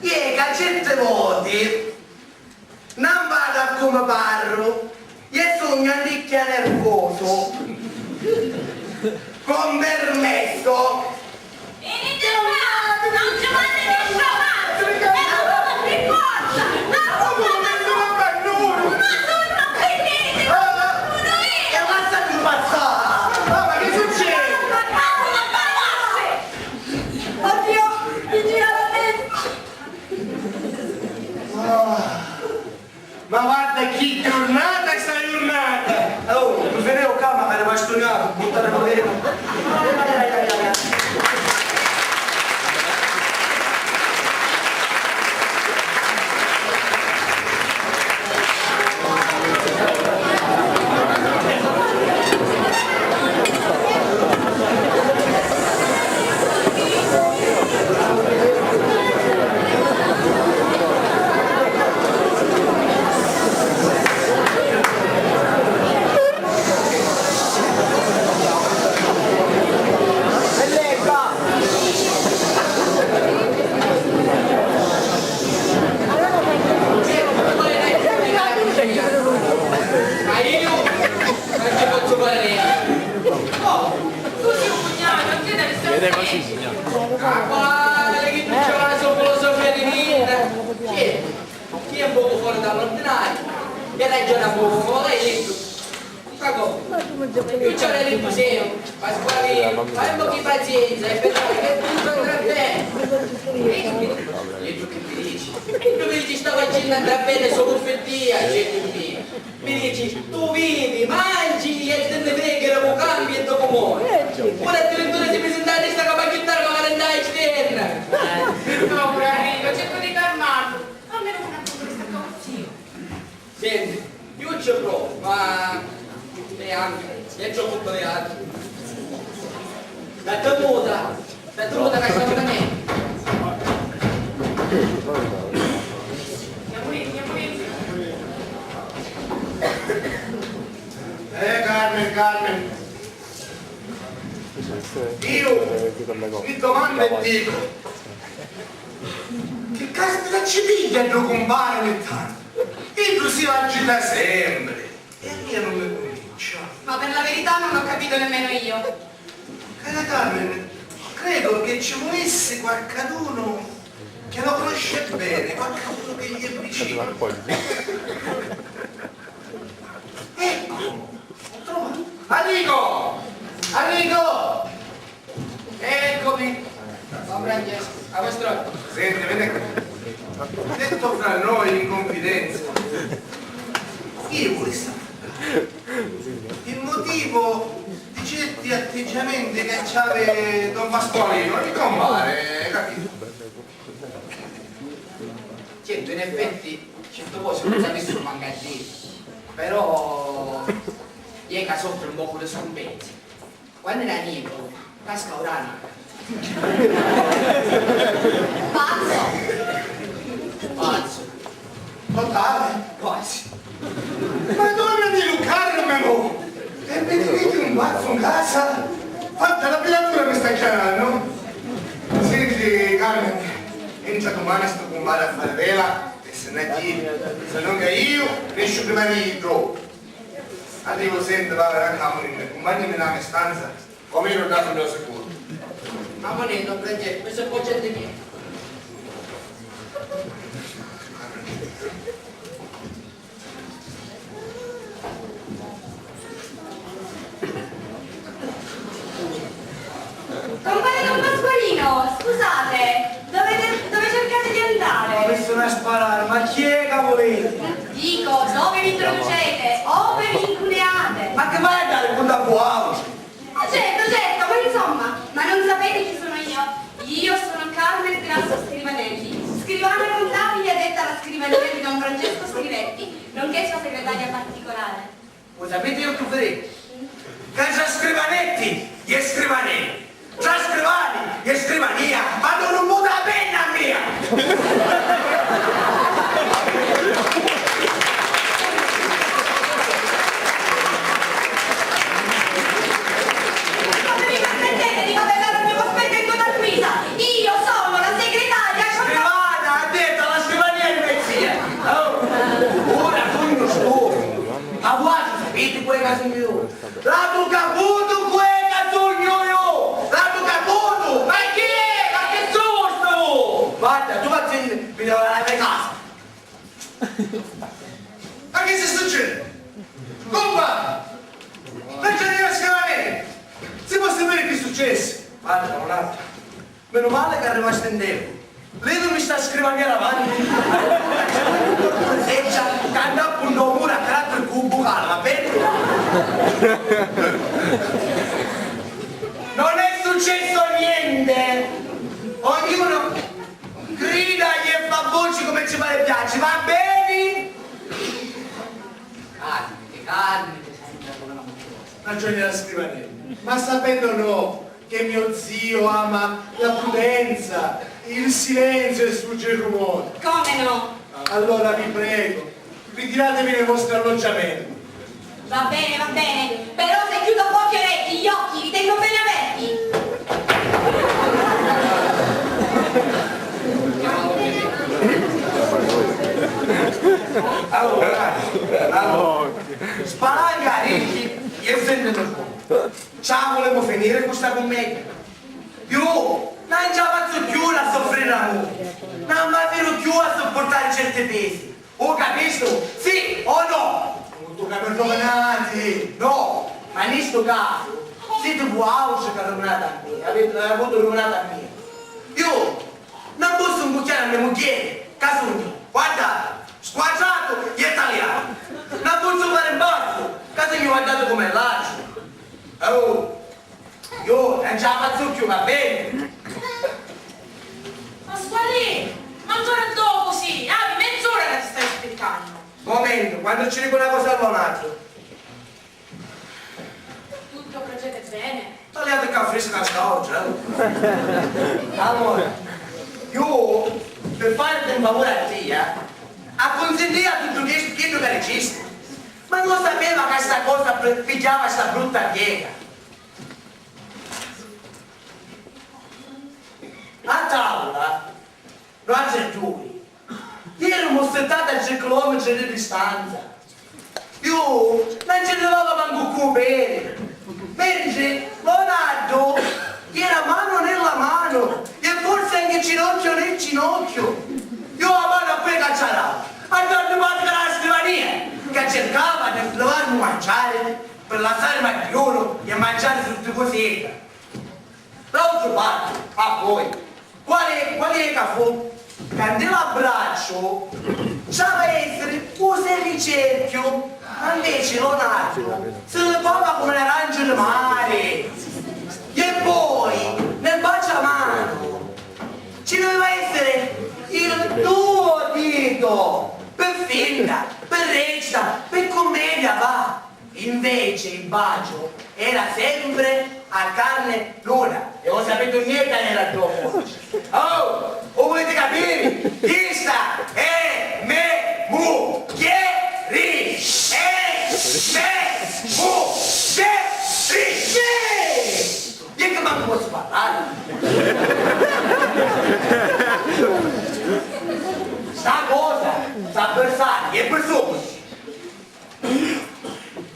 iè ca certe voti non vado a come parru, iè sugnu anticchia nervoso. Con permesso. Venite qua! Non ci fate nessuno! E non mi importa! Non mi importa! Ma sono finiti! E lasciami passare! Mamma, che succede? Oddio, mi gira la testa! Ma guarda chi giurnata è sta giurnata! Oh, tu vedi, oh, calma, che arriva sto gatto, buttare voleva. Ma io non ci posso fare niente. Oh, tu sei un cugnato, non ti devi stare... Vede così, signore. Ma quale che tu c'hai la sua filosofia di vita? Chi è? Chi è un poco fuori dall'ordinario? Che ragiona un poco, come l'hai detto? Io c'ho il museo, Pasqualino, fai un po' di pazienza e vedrai che tutto andrà bene. E tu che mi dici? E tu mi dici, sta faccenda andrà bene solo per Dio, certo mio. Mi dici, tu vivi, mangi e te ne freghi, dopo cambi e dopo muori. Ora addirittura si presenta a sta capacittà con la calenda esterna. No, pure Enrico, cerco di calmarlo. Almeno una cosa sta cauzione. Senti, io ci provo, ma è anche, è troppo sbagliato. Sta tenuta, sta tenuta che sta veramente. Eh, Carmen, Carmen. Io mi domando e dico, che caspita ci piglia ddu cumpari ogni tantu? Iddu si agita sempri e a mia non mi cumincia. Ma per la verità non ho capito nemmeno io. Cara Carmen, credo che ci volessi qualcaduno che lo conosce bene, qualcaduno che gli è vicino. Ecco, ho trovato. Arrigo! Arrigo! Eccomi! Don Francesco, a vostra ordine. Senti, vedi, detto fra noi in confidenza, io vorrei sapere il motivo di Certi atteggiamenti che c'havi don Pasqualinu, mi compare, capito? Certu, in effetti, certi cosi nun s'avissi mancu a diri, però iè ca soffri un pocu di scumpensi. Quannu era nieddu, casca uranico. Pazzo! Pazzu. Totale? Quasi. Madonna di lu Carmenu! E mi diviti un pazzu in casa? Fatta la filatura mi sta chiamannu. Senti, Carmen, entra dumani stu cumpari a fari vela e si nni jiri, si no ca iu nesciu prima di iddu. Arrivu, senti, va, ven' a camu, cumpagnami nna me stanza. Comu iu nun datu lu sicuru. Mamma mia, non prendete, questo è pungente mio. Compare don Pasqualino, scusate, dove, dove cercate di andare? Ma mi sono a sparare, ma chi è che volete? Dico, dove vi introducete o ve vi incuneate? Ma che vai a dare conto a vuau? Eh, certo, certo, ma insomma, ma non sapete chi sono io? Io sono Carmen Grasso Scrivanelli, scrivana contabile addetta alla scrivania di don Francesco Scrivetti, nonché sua segretaria particolare. Lu sapiti chi fari? Ca tra scrivanetti e scrivanelli, tra scrivani e scrivania, ma non un mutu a penna mia! Come vi permettete di badellare al mio cospetto in coda Luisa? Io sono la segretaria. Scrivana, addetta alla scrivania di me zia. Oh, ora sugnu scoru. Ma vuatri sapiti cu è ca sugnu iu? L'atu caputu cu è ca sugnu iu? L'atu caputu? Ma chi è? Ma chi sustu? Guarda, tu vatti, mi devo andare a casa. Ma chi si succede? Compà! Perché devi scrivere? Si può sapere che è successo? Guarda, Leonardo, meno male che arrivasti in tempo. Lei non mi sta scrivendo davanti. Seggia, che andò appunto a mura a carattere cubo, va bene? Non è successo niente. Ognuno grida e fa voci come ci pare e piace, va bene? Calmati, calmati, sempre con la voce. Ragione la scrivania. Ma sapete o no che mio zio ama la prudenza, il silenzio e sfugge il rumore? Come no? Allora vi prego, ritiratevi nel vostro alloggiamento. Va bene, va bene, però se chiudo occhi e orecchi, gli occhi li tengo ben aperti. Allora, allora, spalancati e senti un po'. Ci vulemu finire cu sta cummedia? Iu non ci la fazzu cchiù a soffriri amuri, non mi firu cchiù a suppurtari certi pesi. U capistu? Sì o no? Nun tu capi roba nanzi! No, ma nni stu casu siti vuautri ca ruvinati a mia, aviti avutu ruvinati a mia. Iu non possu ncucchiari a me mugghieri, ca sugnu, guardati, squadratu e talianu. Non pozzu fari mbarcu, ca sugnu guardatu comu è lacciu. Oh! Iu non ci la fazzu cchiù, va bene? Pasqualì, ma ancora ddocu si? Havi menz'ura ca ti staiu aspittannu. Momento, quannu ci dicu na cosa a Leonardo. Tutto procede bene? Taliati ccà frisca sta oggi, eh? Allora, iu, pi fariti un favuri a tia, accunsintii a tuttu chiddu, chiddu ca dicisti. Ma iu sapeva ca sta cosa pi-, pigghiava sta brutta piega. A tavula, nuatri dui, iramu sittati a tri chilometri di distanza. Iu non ci arrivava mancu cu u pedi, mentri Leonardo era manu nella manu e forse anche ginocchio nel ginocchio. Iu a manu a cui cacciarava? A Don Marco della scrivania, che cercava di levarmi mangiare per lasciarmi a digiunu e mangiare tutti così. L'autra parte, a voi, quale, quale è che fu? Candela a braccio, c'aveva essere un semicerchio. Ma invece Leonardo se li cova come n'aranci di mare. E poi, nel baciamano, ci doveva essere il tuo dito, per finta, per recita, per commedia, va. Invece il bacio era sempre a carne nuda. E 'un sapete niente, era troppo. Oh, 'u vuliti capiri? Chista è me mugghieri! È me mugghieri! Iè! Iè che mancu pozzu parrari! Sta cosa s'ha versari e persuni.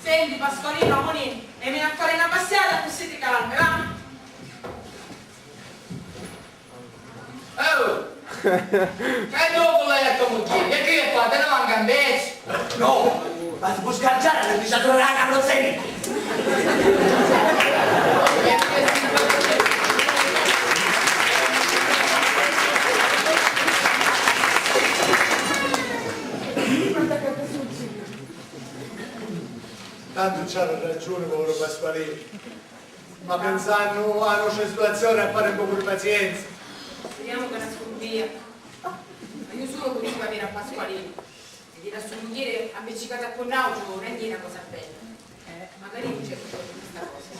Senti, Pasqualino, amunì, e mi a fari na passiata, accussì ti calmi, va? Oh! E dopu l'hai a to mugghieri, e chi è qua? Te ne manca invece? No, ma si può scarciare alle diciassette ore la carrozzeria. Tantu c'ha ragiuni, poviru Pasqualinu, ma pinsannu a nostra situazioni a fari un pocu di pazienza. Spiriamu ca nascundia. Ma iu sulu cu tu capiri a Pasqualinu. E di la so mugghieri ampiccicata cu n'autru non è na cosa bella. Eh, magari dice questa cosa.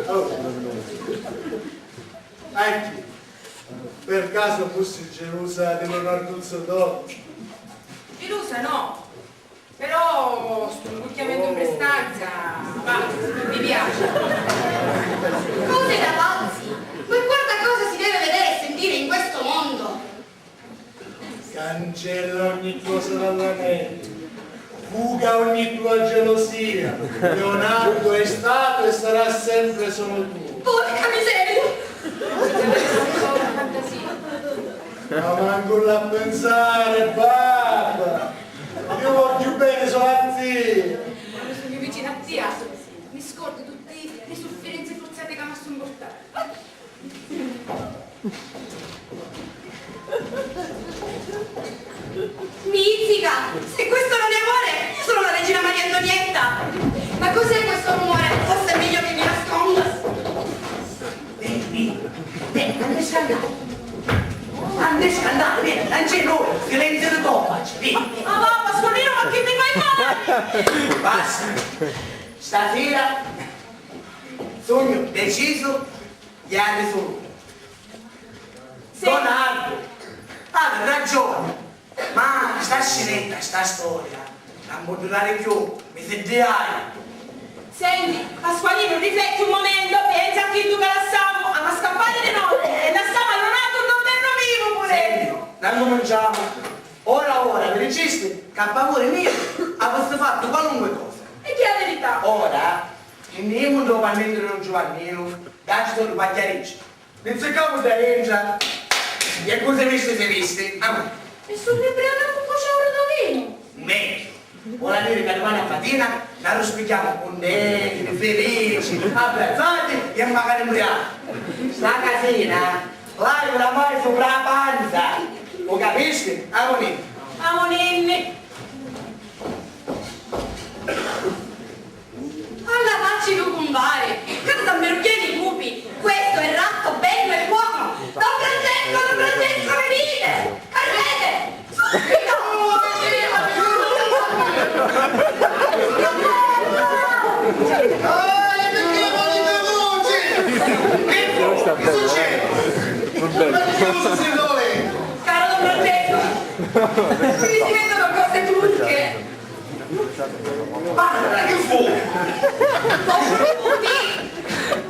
Oh. Ecco, per caso fossi gelosa di Leonardo Zodò? Gelosa no, però stu 'ncucchiamentu in prestanza, va, non mi piace. Cose da pazzi! Ma quanta cosa si deve vedere e sentire in questo mondo! Cancella ogni cosa dalla mente. Fuga ogni tua gelosia. Leonardo è stato e sarà sempre solo tuo. Porca miseria! Ma mancu l'ha pensare, babba! Io voglio bene solo a te! Quando sugnu vicinu a tia, mi scordu tutti li suffirenzi furzati ca m'ha sumportatu. Mizzica! Se questo non è amore, io sono la regina Maria Antonietta! Ma cos'è questo rumore? Forse è meglio che mi nasconda. Veni, veni, veni, non ti scandare. Non ti scandare, veni, non c'è nulla, silenzio di tomba, veni. Ah, va, Pasqualino, ma che mi fai fare? Basta. Stasera sogno deciso. Iarri sulu. Sì. Leonardo, havi ragioni, ma sta scenetta, sta storia, non pò durari cchiù, mi siddiai. Senti, Pasqualino, rifletti un momento, pensa a chiddu ca lassamu, ama scappari di notti e lassamu a Leonardo un dormennu vivu pure. Senti, non cuminciamo. Ora, ora, mi dicisti ca p'amuri miu avissi fattu qualunque cosa. E chi è a verità? Ora, Nni jimu ntô pannentru di don Giuvanninu, dacci sottu p'acchiaricci. Nni nziccamu dda dintra e cu si visti si visti. Amu. E su nni briacamu cu ciauru dô vinu? Megghiu. Voli a diri ca dumani a matina n'arruspigghiamu cuntenti, filici, abbrazzati e macari mbriachi. Sta casina l'hai oramai supra a panza. U capisti? Amuninni. Amuninni. Alla facci dû cumpari! Ca s'ammirugghiani i cupi! Questo è ratto bello e buono! Don Francesco, don Francesco, venite! Correte! Subito! Ah, e perché volete voce? Che succede? Ma che cosa si vuole? Caro don Francesco, qui si vedono cose turche! Parra, chi fu? Vostru niputi,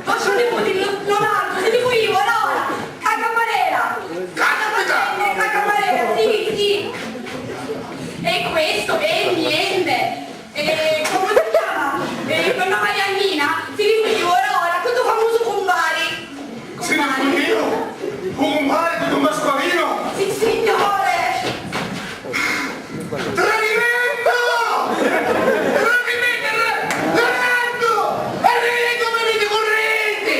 vostru niputi, Lo-, Leonardo, si ni fujiu, ora, ora, ca cammarera! Ca capita? Ca cammarera, sì, sì. E questo è niente. Eh, come si chiama? Eh, donna Mariannina, si ni fujiu, ora, ora, cu ddu famusu cumpari. Senti, Cunninu? Cumpari, tu Pasqualino? Sissignore! Tradimento! Tradimento! Ra-, Leonardo! Arrivati, mi dite, curriti!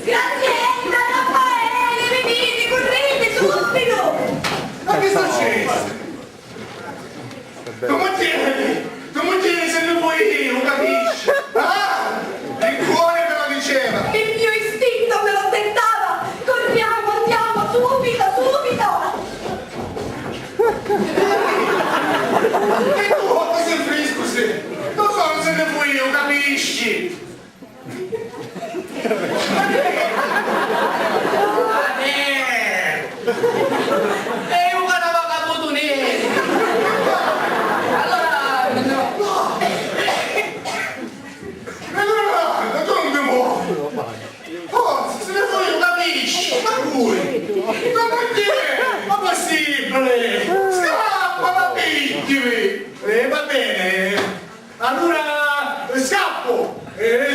Graziella, Raffaele, venite, currite subito! Ma chi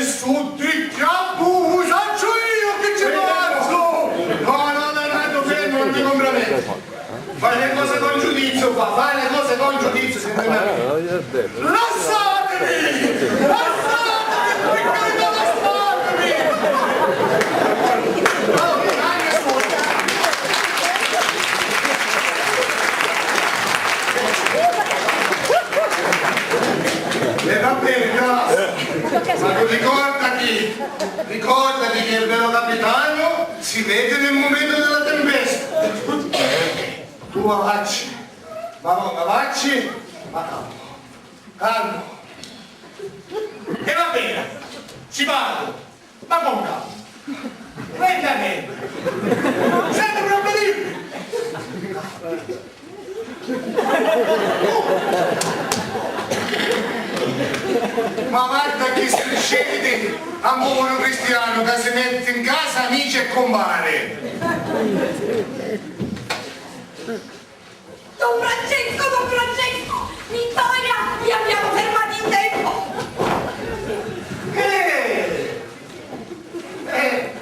Su ti chiappu, u sacciu iu chi ci fazzu! No, no, no, no, tu fermu, non ti compromettu. Fai le cose con giudizio, fa, fai le cose con giudizio, senti una... Lasciatemi! Lasciatemi, per carità, lasciatemi! No, mi cagna sotto. E va bene, grazie. Ma tu ricordati, ricordati che il vero capitano si vede nel momento della tempesta. Tu vacci, ma no, ma vacci, ma calmo, calmo. E va bene, ci vado. Ma con calma. Lentamente. Senti, proprio dirmi. Ma guarda chi scegli a un povero cristiano che si mette in casa amici e compare. Don Francesco, don Francesco, Vittoria, vi abbiamo fermati in tempo! Eh! Eh!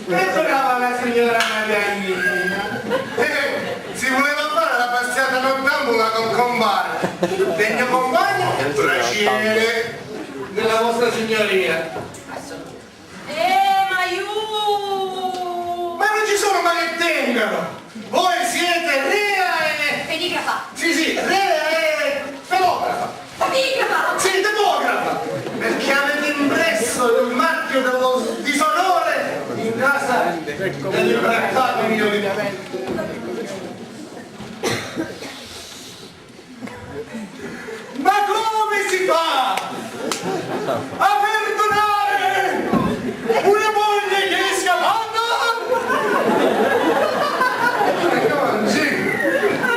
Perdonava la signora Mariannina. Eh! Si voleva fare la passeggiata nottambula col compare. Degno compagno e piacere della vostra signoria. Eh, ma aiù! Ma non ci sono male che tengano! Voi siete Rea e... Fenigrafa. Sì, sì, Rea e fenografa. Fenigrafa! Sì, demografa! Perché avete impresso il marchio dello disonore in casa dell'imbrattato mio. Ma come si fa a perdonare una moglie che è scappata? Ah,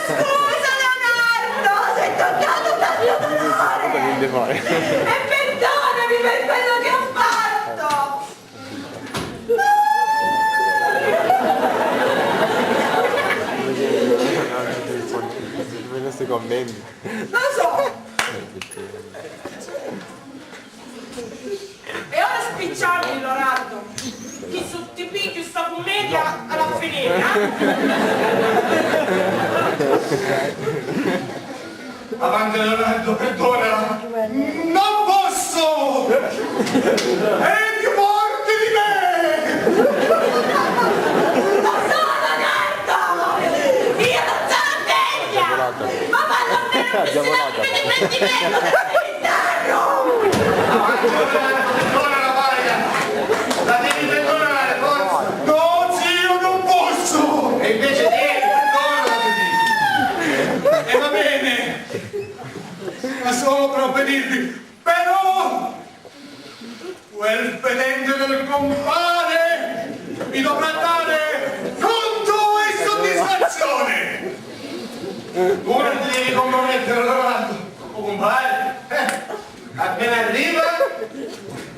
scusa, Leonardo, sei tornato dal mio dolore. E perdonami per quello che ho fatto. Questi commenti. Lo so. E ora spicciami, Leonardo, chi su ti pigghiu sta cummedia alla finita. Avanti, Leonardo, perdona! Non posso! È più forte di me! Non sono Leonardo! Io non sono vecchia! Ma fallo a me, non mi si dà il ripentimento! Ti rinterro! Avanti, Leonardo, perdona la paga! La devi perdonare, forza! No, zio, non posso! E invece devi, perdona la devi! E va bene! Ma solo per obbedirvi. Però quel fedente del compare mi dovrà dare conto e soddisfazione. Ora ti devi compromettere, Leonardo. O compare, eh, appena arriva,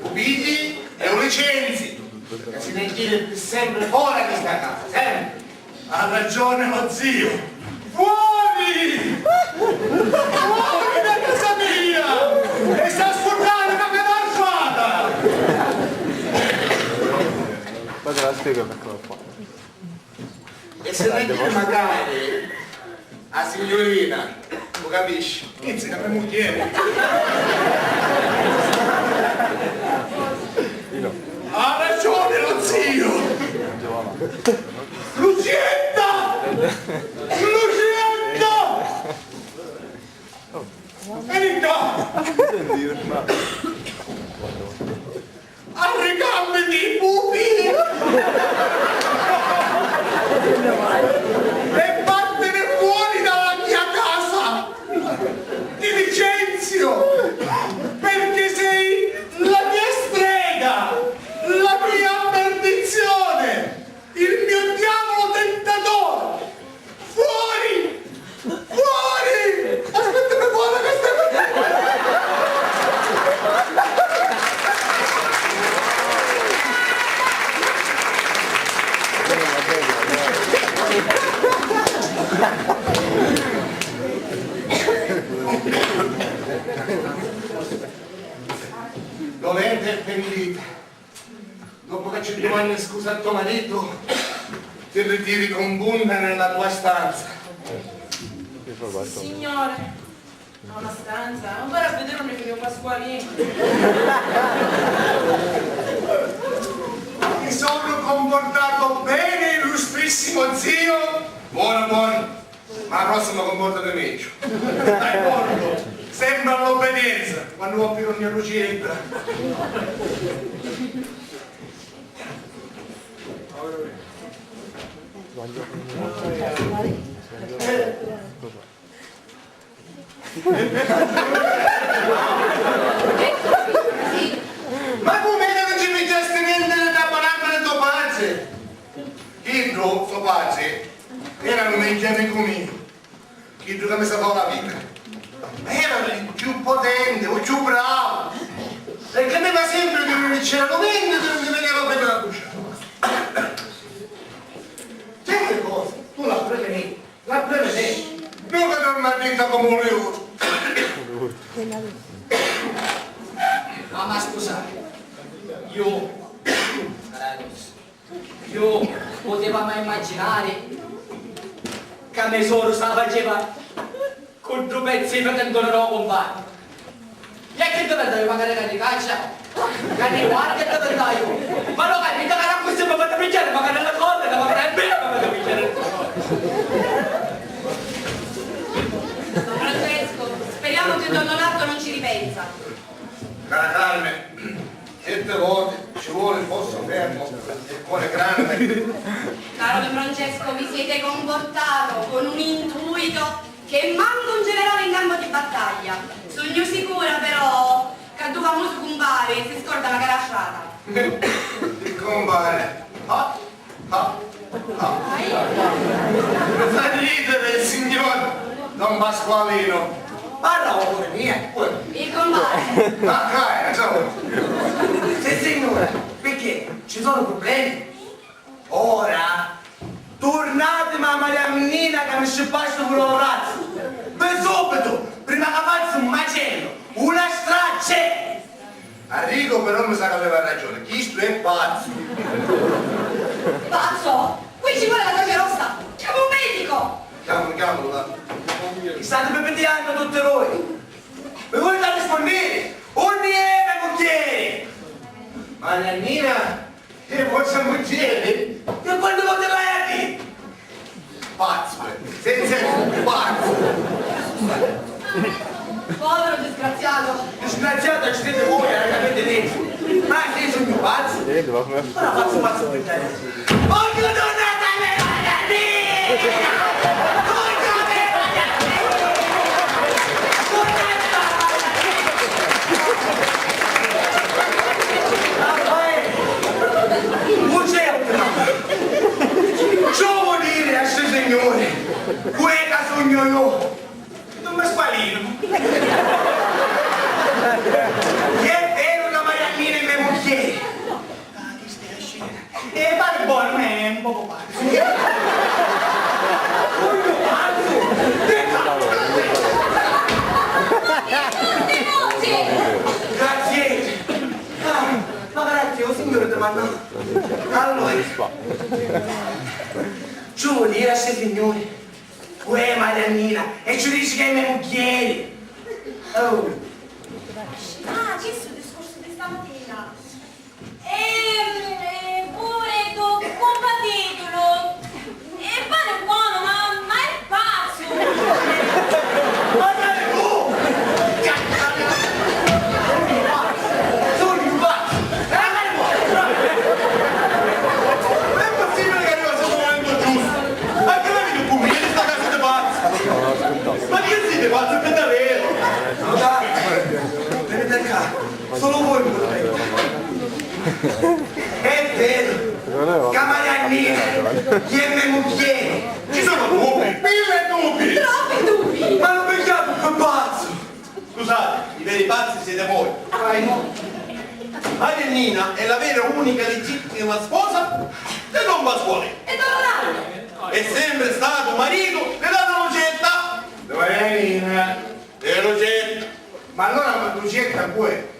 lo pigli e lo licenzi, perché si ne gira sempre fuori di sta casa, sempre. Ha ragione lo zio! Fuori! Fuori da casa mia! E sta scurdare una catarfata! Guarda la spiega perché lo fa. E se ne gira magari a signorina, lo capisci? Pensi che me mugghieri. Ha ragione lo zio! Lucietta! Lucietta! Vieni qua! Arricamiti i pupi! E vattene fuori dalla mia casa! Ti licenzio! Perché sei la mia strega! La mia perdizione! Il mio Dolente e pentita. Dopo che ci dumanni scusa a tuo marito, ti ritiri con bunda nella tua stanza. Sissignore, a una stanza, non vado a vedere un mio Pasqualino. Mi sono comportato bene, illustrissimo zio. Buono, buono. Ma la prossima comportati meggio. D'accordo, sempre all'obbedienza, quando ho più ogni lucetta. Ma come che non ci pigghiasti niente di da bonanza di tuo padre? Chiddu, so patri, era un megghiu amicu miu, chiddu ca mi salvau la vita. Era il più potente, u più bravo. E credeva sempre che non c'era niente che non gli veniva bene la bruciata. Certe cose tu la prevedevi, la prevedevi. Nunca non mi ha detto come un riuto. Ah, ma scusate, io, eh, io poteva mai immaginare che me soru se la faceva con due pezzi di fetendone no compagno. E che dove andai magari a ricaccia? Che ne guarda e dove andai io? Ma no capito che era così, mi fate piacere, magari la cosa, la magari è bene, mi fate piacere. Don Francesco, speriamo che don Leonardo non ci ripensa. Cara Carmen, certe volte ci vuole il posto fermo e il cuore grande. Caro don Francesco, vi siete comportato con un intuito che manco un generale in campo di battaglia. Sugnu sicura però che a ddu famusu cumpari si scorda macari a strata. Cumpari. Ah, ah, ah. Mi fa ridere il signor Don Pasqualino. Parla pure mia. Il compare. Ah, dai, insomma. Sì, signora, perché? Ci sono problemi? Ora turnatimi a Mariannina ca mi scippasciu puru lu razzu! Pi subitu, prima ca fazzu un macellu, una stracci! Arrigo però mi sa ca aveva ragione, chistu è pazzu! Pazzo? Qui ci vuole la Croce Rossa! Chiama un medico! Chiamalo, chiamalo, va. Chi state pipitiannu tutti voi? Mi volete rispunniri? Unni è me mugghieri? Mariannina? E vostra mugghieri? E quannu voti l'haiu a diri? Pazzu, eh. Senza pazzu. Povero disgraziato. Disgraziato ci siete voi, non capite niente. Ma sì, sugnu pazzu? Ora fazzu pazzu pi te. Vogghiu turnari a me Mariannina! Vogghiu a me Mariannina! Turnari a me Mariannina! Raffaele! Mugghieri! Ci vuoi dire a sti signori? Quella sugnu io! Non mi spalino! È vero ca Mariannina è me mugghieri! Ah, chista è la scena. E pare buono, ma è un poco pazzo. Voglio pazzo! Grazie! Ah, ma grazie, o signore ti manda. Allora, ci vuol dire a sti signori? Uè, Mariannina, e ci dici che è me mugghieri? Oh. Ah, questo è il discorso di stamattina. Ehm, e pure do compatitulu. E pare buono, ma, ma è pazzo! Ma dai, oh! Sugnu pazzu! È possibile che arriva stu mumentu giustu? Ma che l'avete pulito sta casa di pazzi? Ma che siete pazzi per davvero? Ma dai, venite qua. Solo voi mi volete. È vero, ca Mariannina è me mugghieri. Ci sono dubbi, mille dubbi. Troppi dubbi. Ma non mi chiamo più pazzo. Scusate, i veri pazzi siete voi. Mariannina è la vera unica legittima sposa di Don Pasquale. E Don Leonardo? È sempre stato marito di Donna Lucetta. Mariannina. Di Lucetta. Ma allora Lucetta vuoi?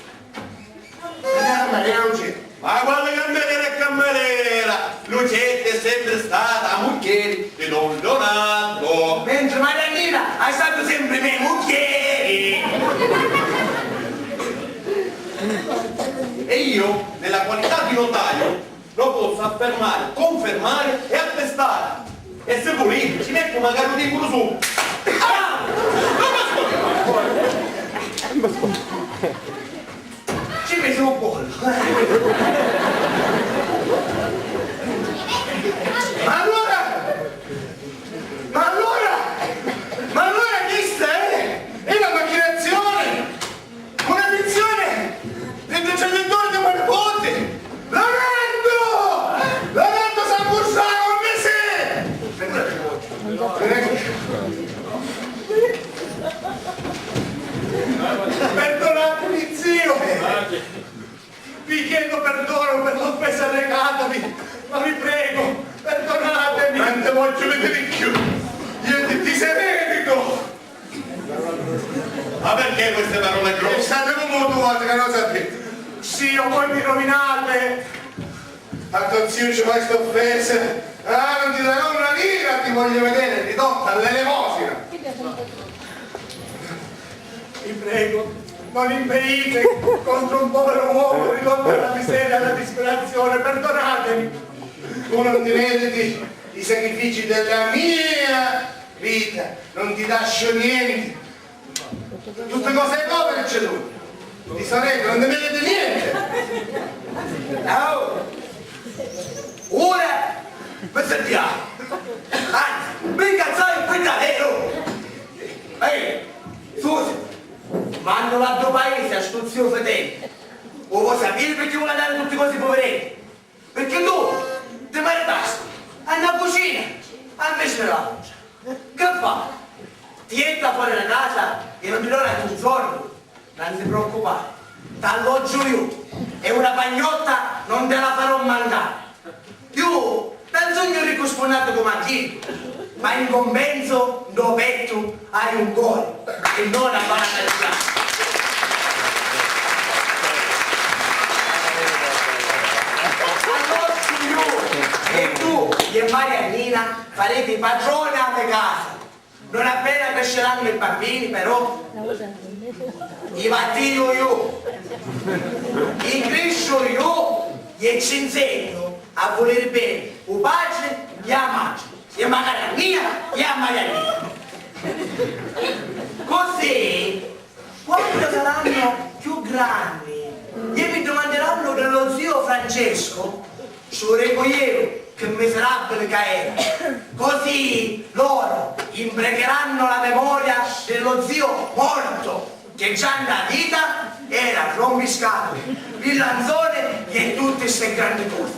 Lucetta. Ma quali camminera e camminera? Lucetta è sempre stata a mugghieri di don Leonardo. Mentri Mariannina è stata sempre me mugghieri. E io, nella qualità di notaio, lo posso affermare, confermare e attestare. E se vulete, ci metto magari un timbru su. Ah! Non mi ascolta! Ci misi un pollo. Ma allora, ma allora, ma allora chista è, è la macchinazione! Una finzione! Dentro c'è il dottore di Marcotti! Leonardo! Leonardo San Cursaro, come sei? Perdonatemi, zio! Vi chiedo perdono per l'offesa arrecatami, ma vi prego, perdonatemi! Non ti voglio vedere più! Io ti diseredico! Ma perché queste parole grosse? State con voi, tu, che non sapete. Zio, voi mi rovinate! Tanto zio ci fai sta offesa. Ah, non ti darò una lira, ti voglio vedere ridotta all'elemosina. Vi prego, non impedite contro un povero uomo ridotto alla miseria e alla disperazione, perdonatemi. Tu non ti meriti i sacrifici della mia vita, non ti lascio niente. Tutte cose povere c'è lui. Ti sarete, non ti meriti niente. Oh! Ora mi sentiamo. Anzi, mi incazzai per davvero. Ehi, Susi, mandalo a ddu paese a stu zio fetente. U vuoi sapere perché vuole dare tutti cose ai poveretti? Perché tu ti maritasti a na cucina, a invece della voscia. Che fa? Ti jetta fuori la casa e non ti dona un giorno? Non ti preoccupare, t'alloggio io e una pagnotta non te la farò mancare. Io non sugnu riccu sfunnatu comu a chiddu, ma in compenso ndo pettu haiu un core e non a banalità. Allora, signore, e tu e Mariannina farete i patroni a me casa. Non appena cresceranno i bambini, però, i vattinu io, i crisciu io e ci insegnu a vuliri beni u patri e a matri, e magari a mia e a Mariannina. Così, quannu saranno più grandi, e mi domanderanno dello zio Francesco, ci lu dicu iu chi miserabili ca era. Così loro imprecheranno la memoria dello zio morto, che già nda vita era rompiscatuli, villanzone e tutte ste grandi cose.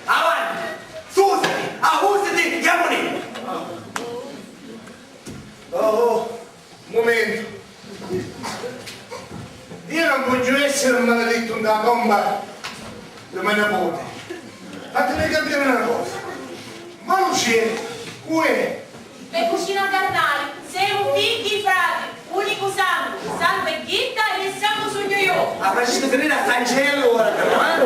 Avanti, susati, ahusati, jamunì! Oh, oh, un mumentu. Io non vogghiu essiri maledittu nta la tomba di me niputi. Fatimi capiri na cosa. Ma Lucietta, cu è? Me cugina carnali, semu figghi e frati, unicu sangu, sangu e ghitta e sangu sugnu iu. La facisti finiri a Sancellu ora però, eh?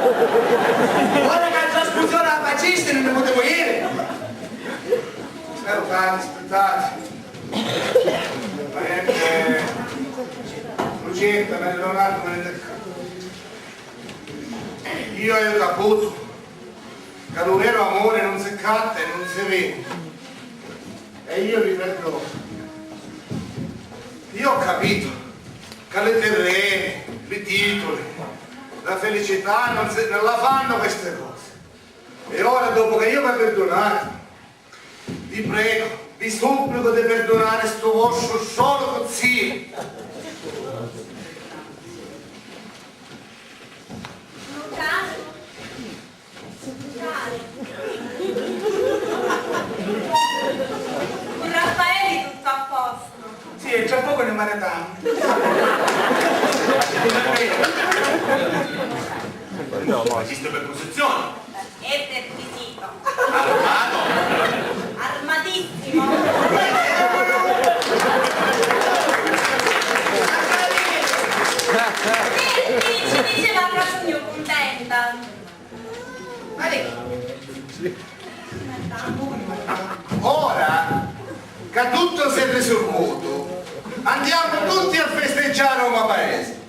Ora ca la trasfusioni la facisti, non ne putemu jiri. Aspettate, aspettate. Ma niente, Lucietta, ma Leonardo, ma niente. Io haiu caputu ca lu veru amore non si ccatta e non si veni. E io vi perdono. Io ho capito ca li terreni, li tituli, la felicità non si, non la fanno queste cose. E ora, dopo che io vi ho perdonato, vi prego, vi supplico di perdonare stu vostru sciolu zio. Luca? Luca? Cu Raffaele tutto a posto? Sì, e tra poco ne maritamu. Esisto per posizione. È per requisito. Armato? Armatissimo. Senti, ci diceva che sugnu cuntenta. Ora ca tuttu si è risurvutu, andiamo tutti a festeggiare a u me paese.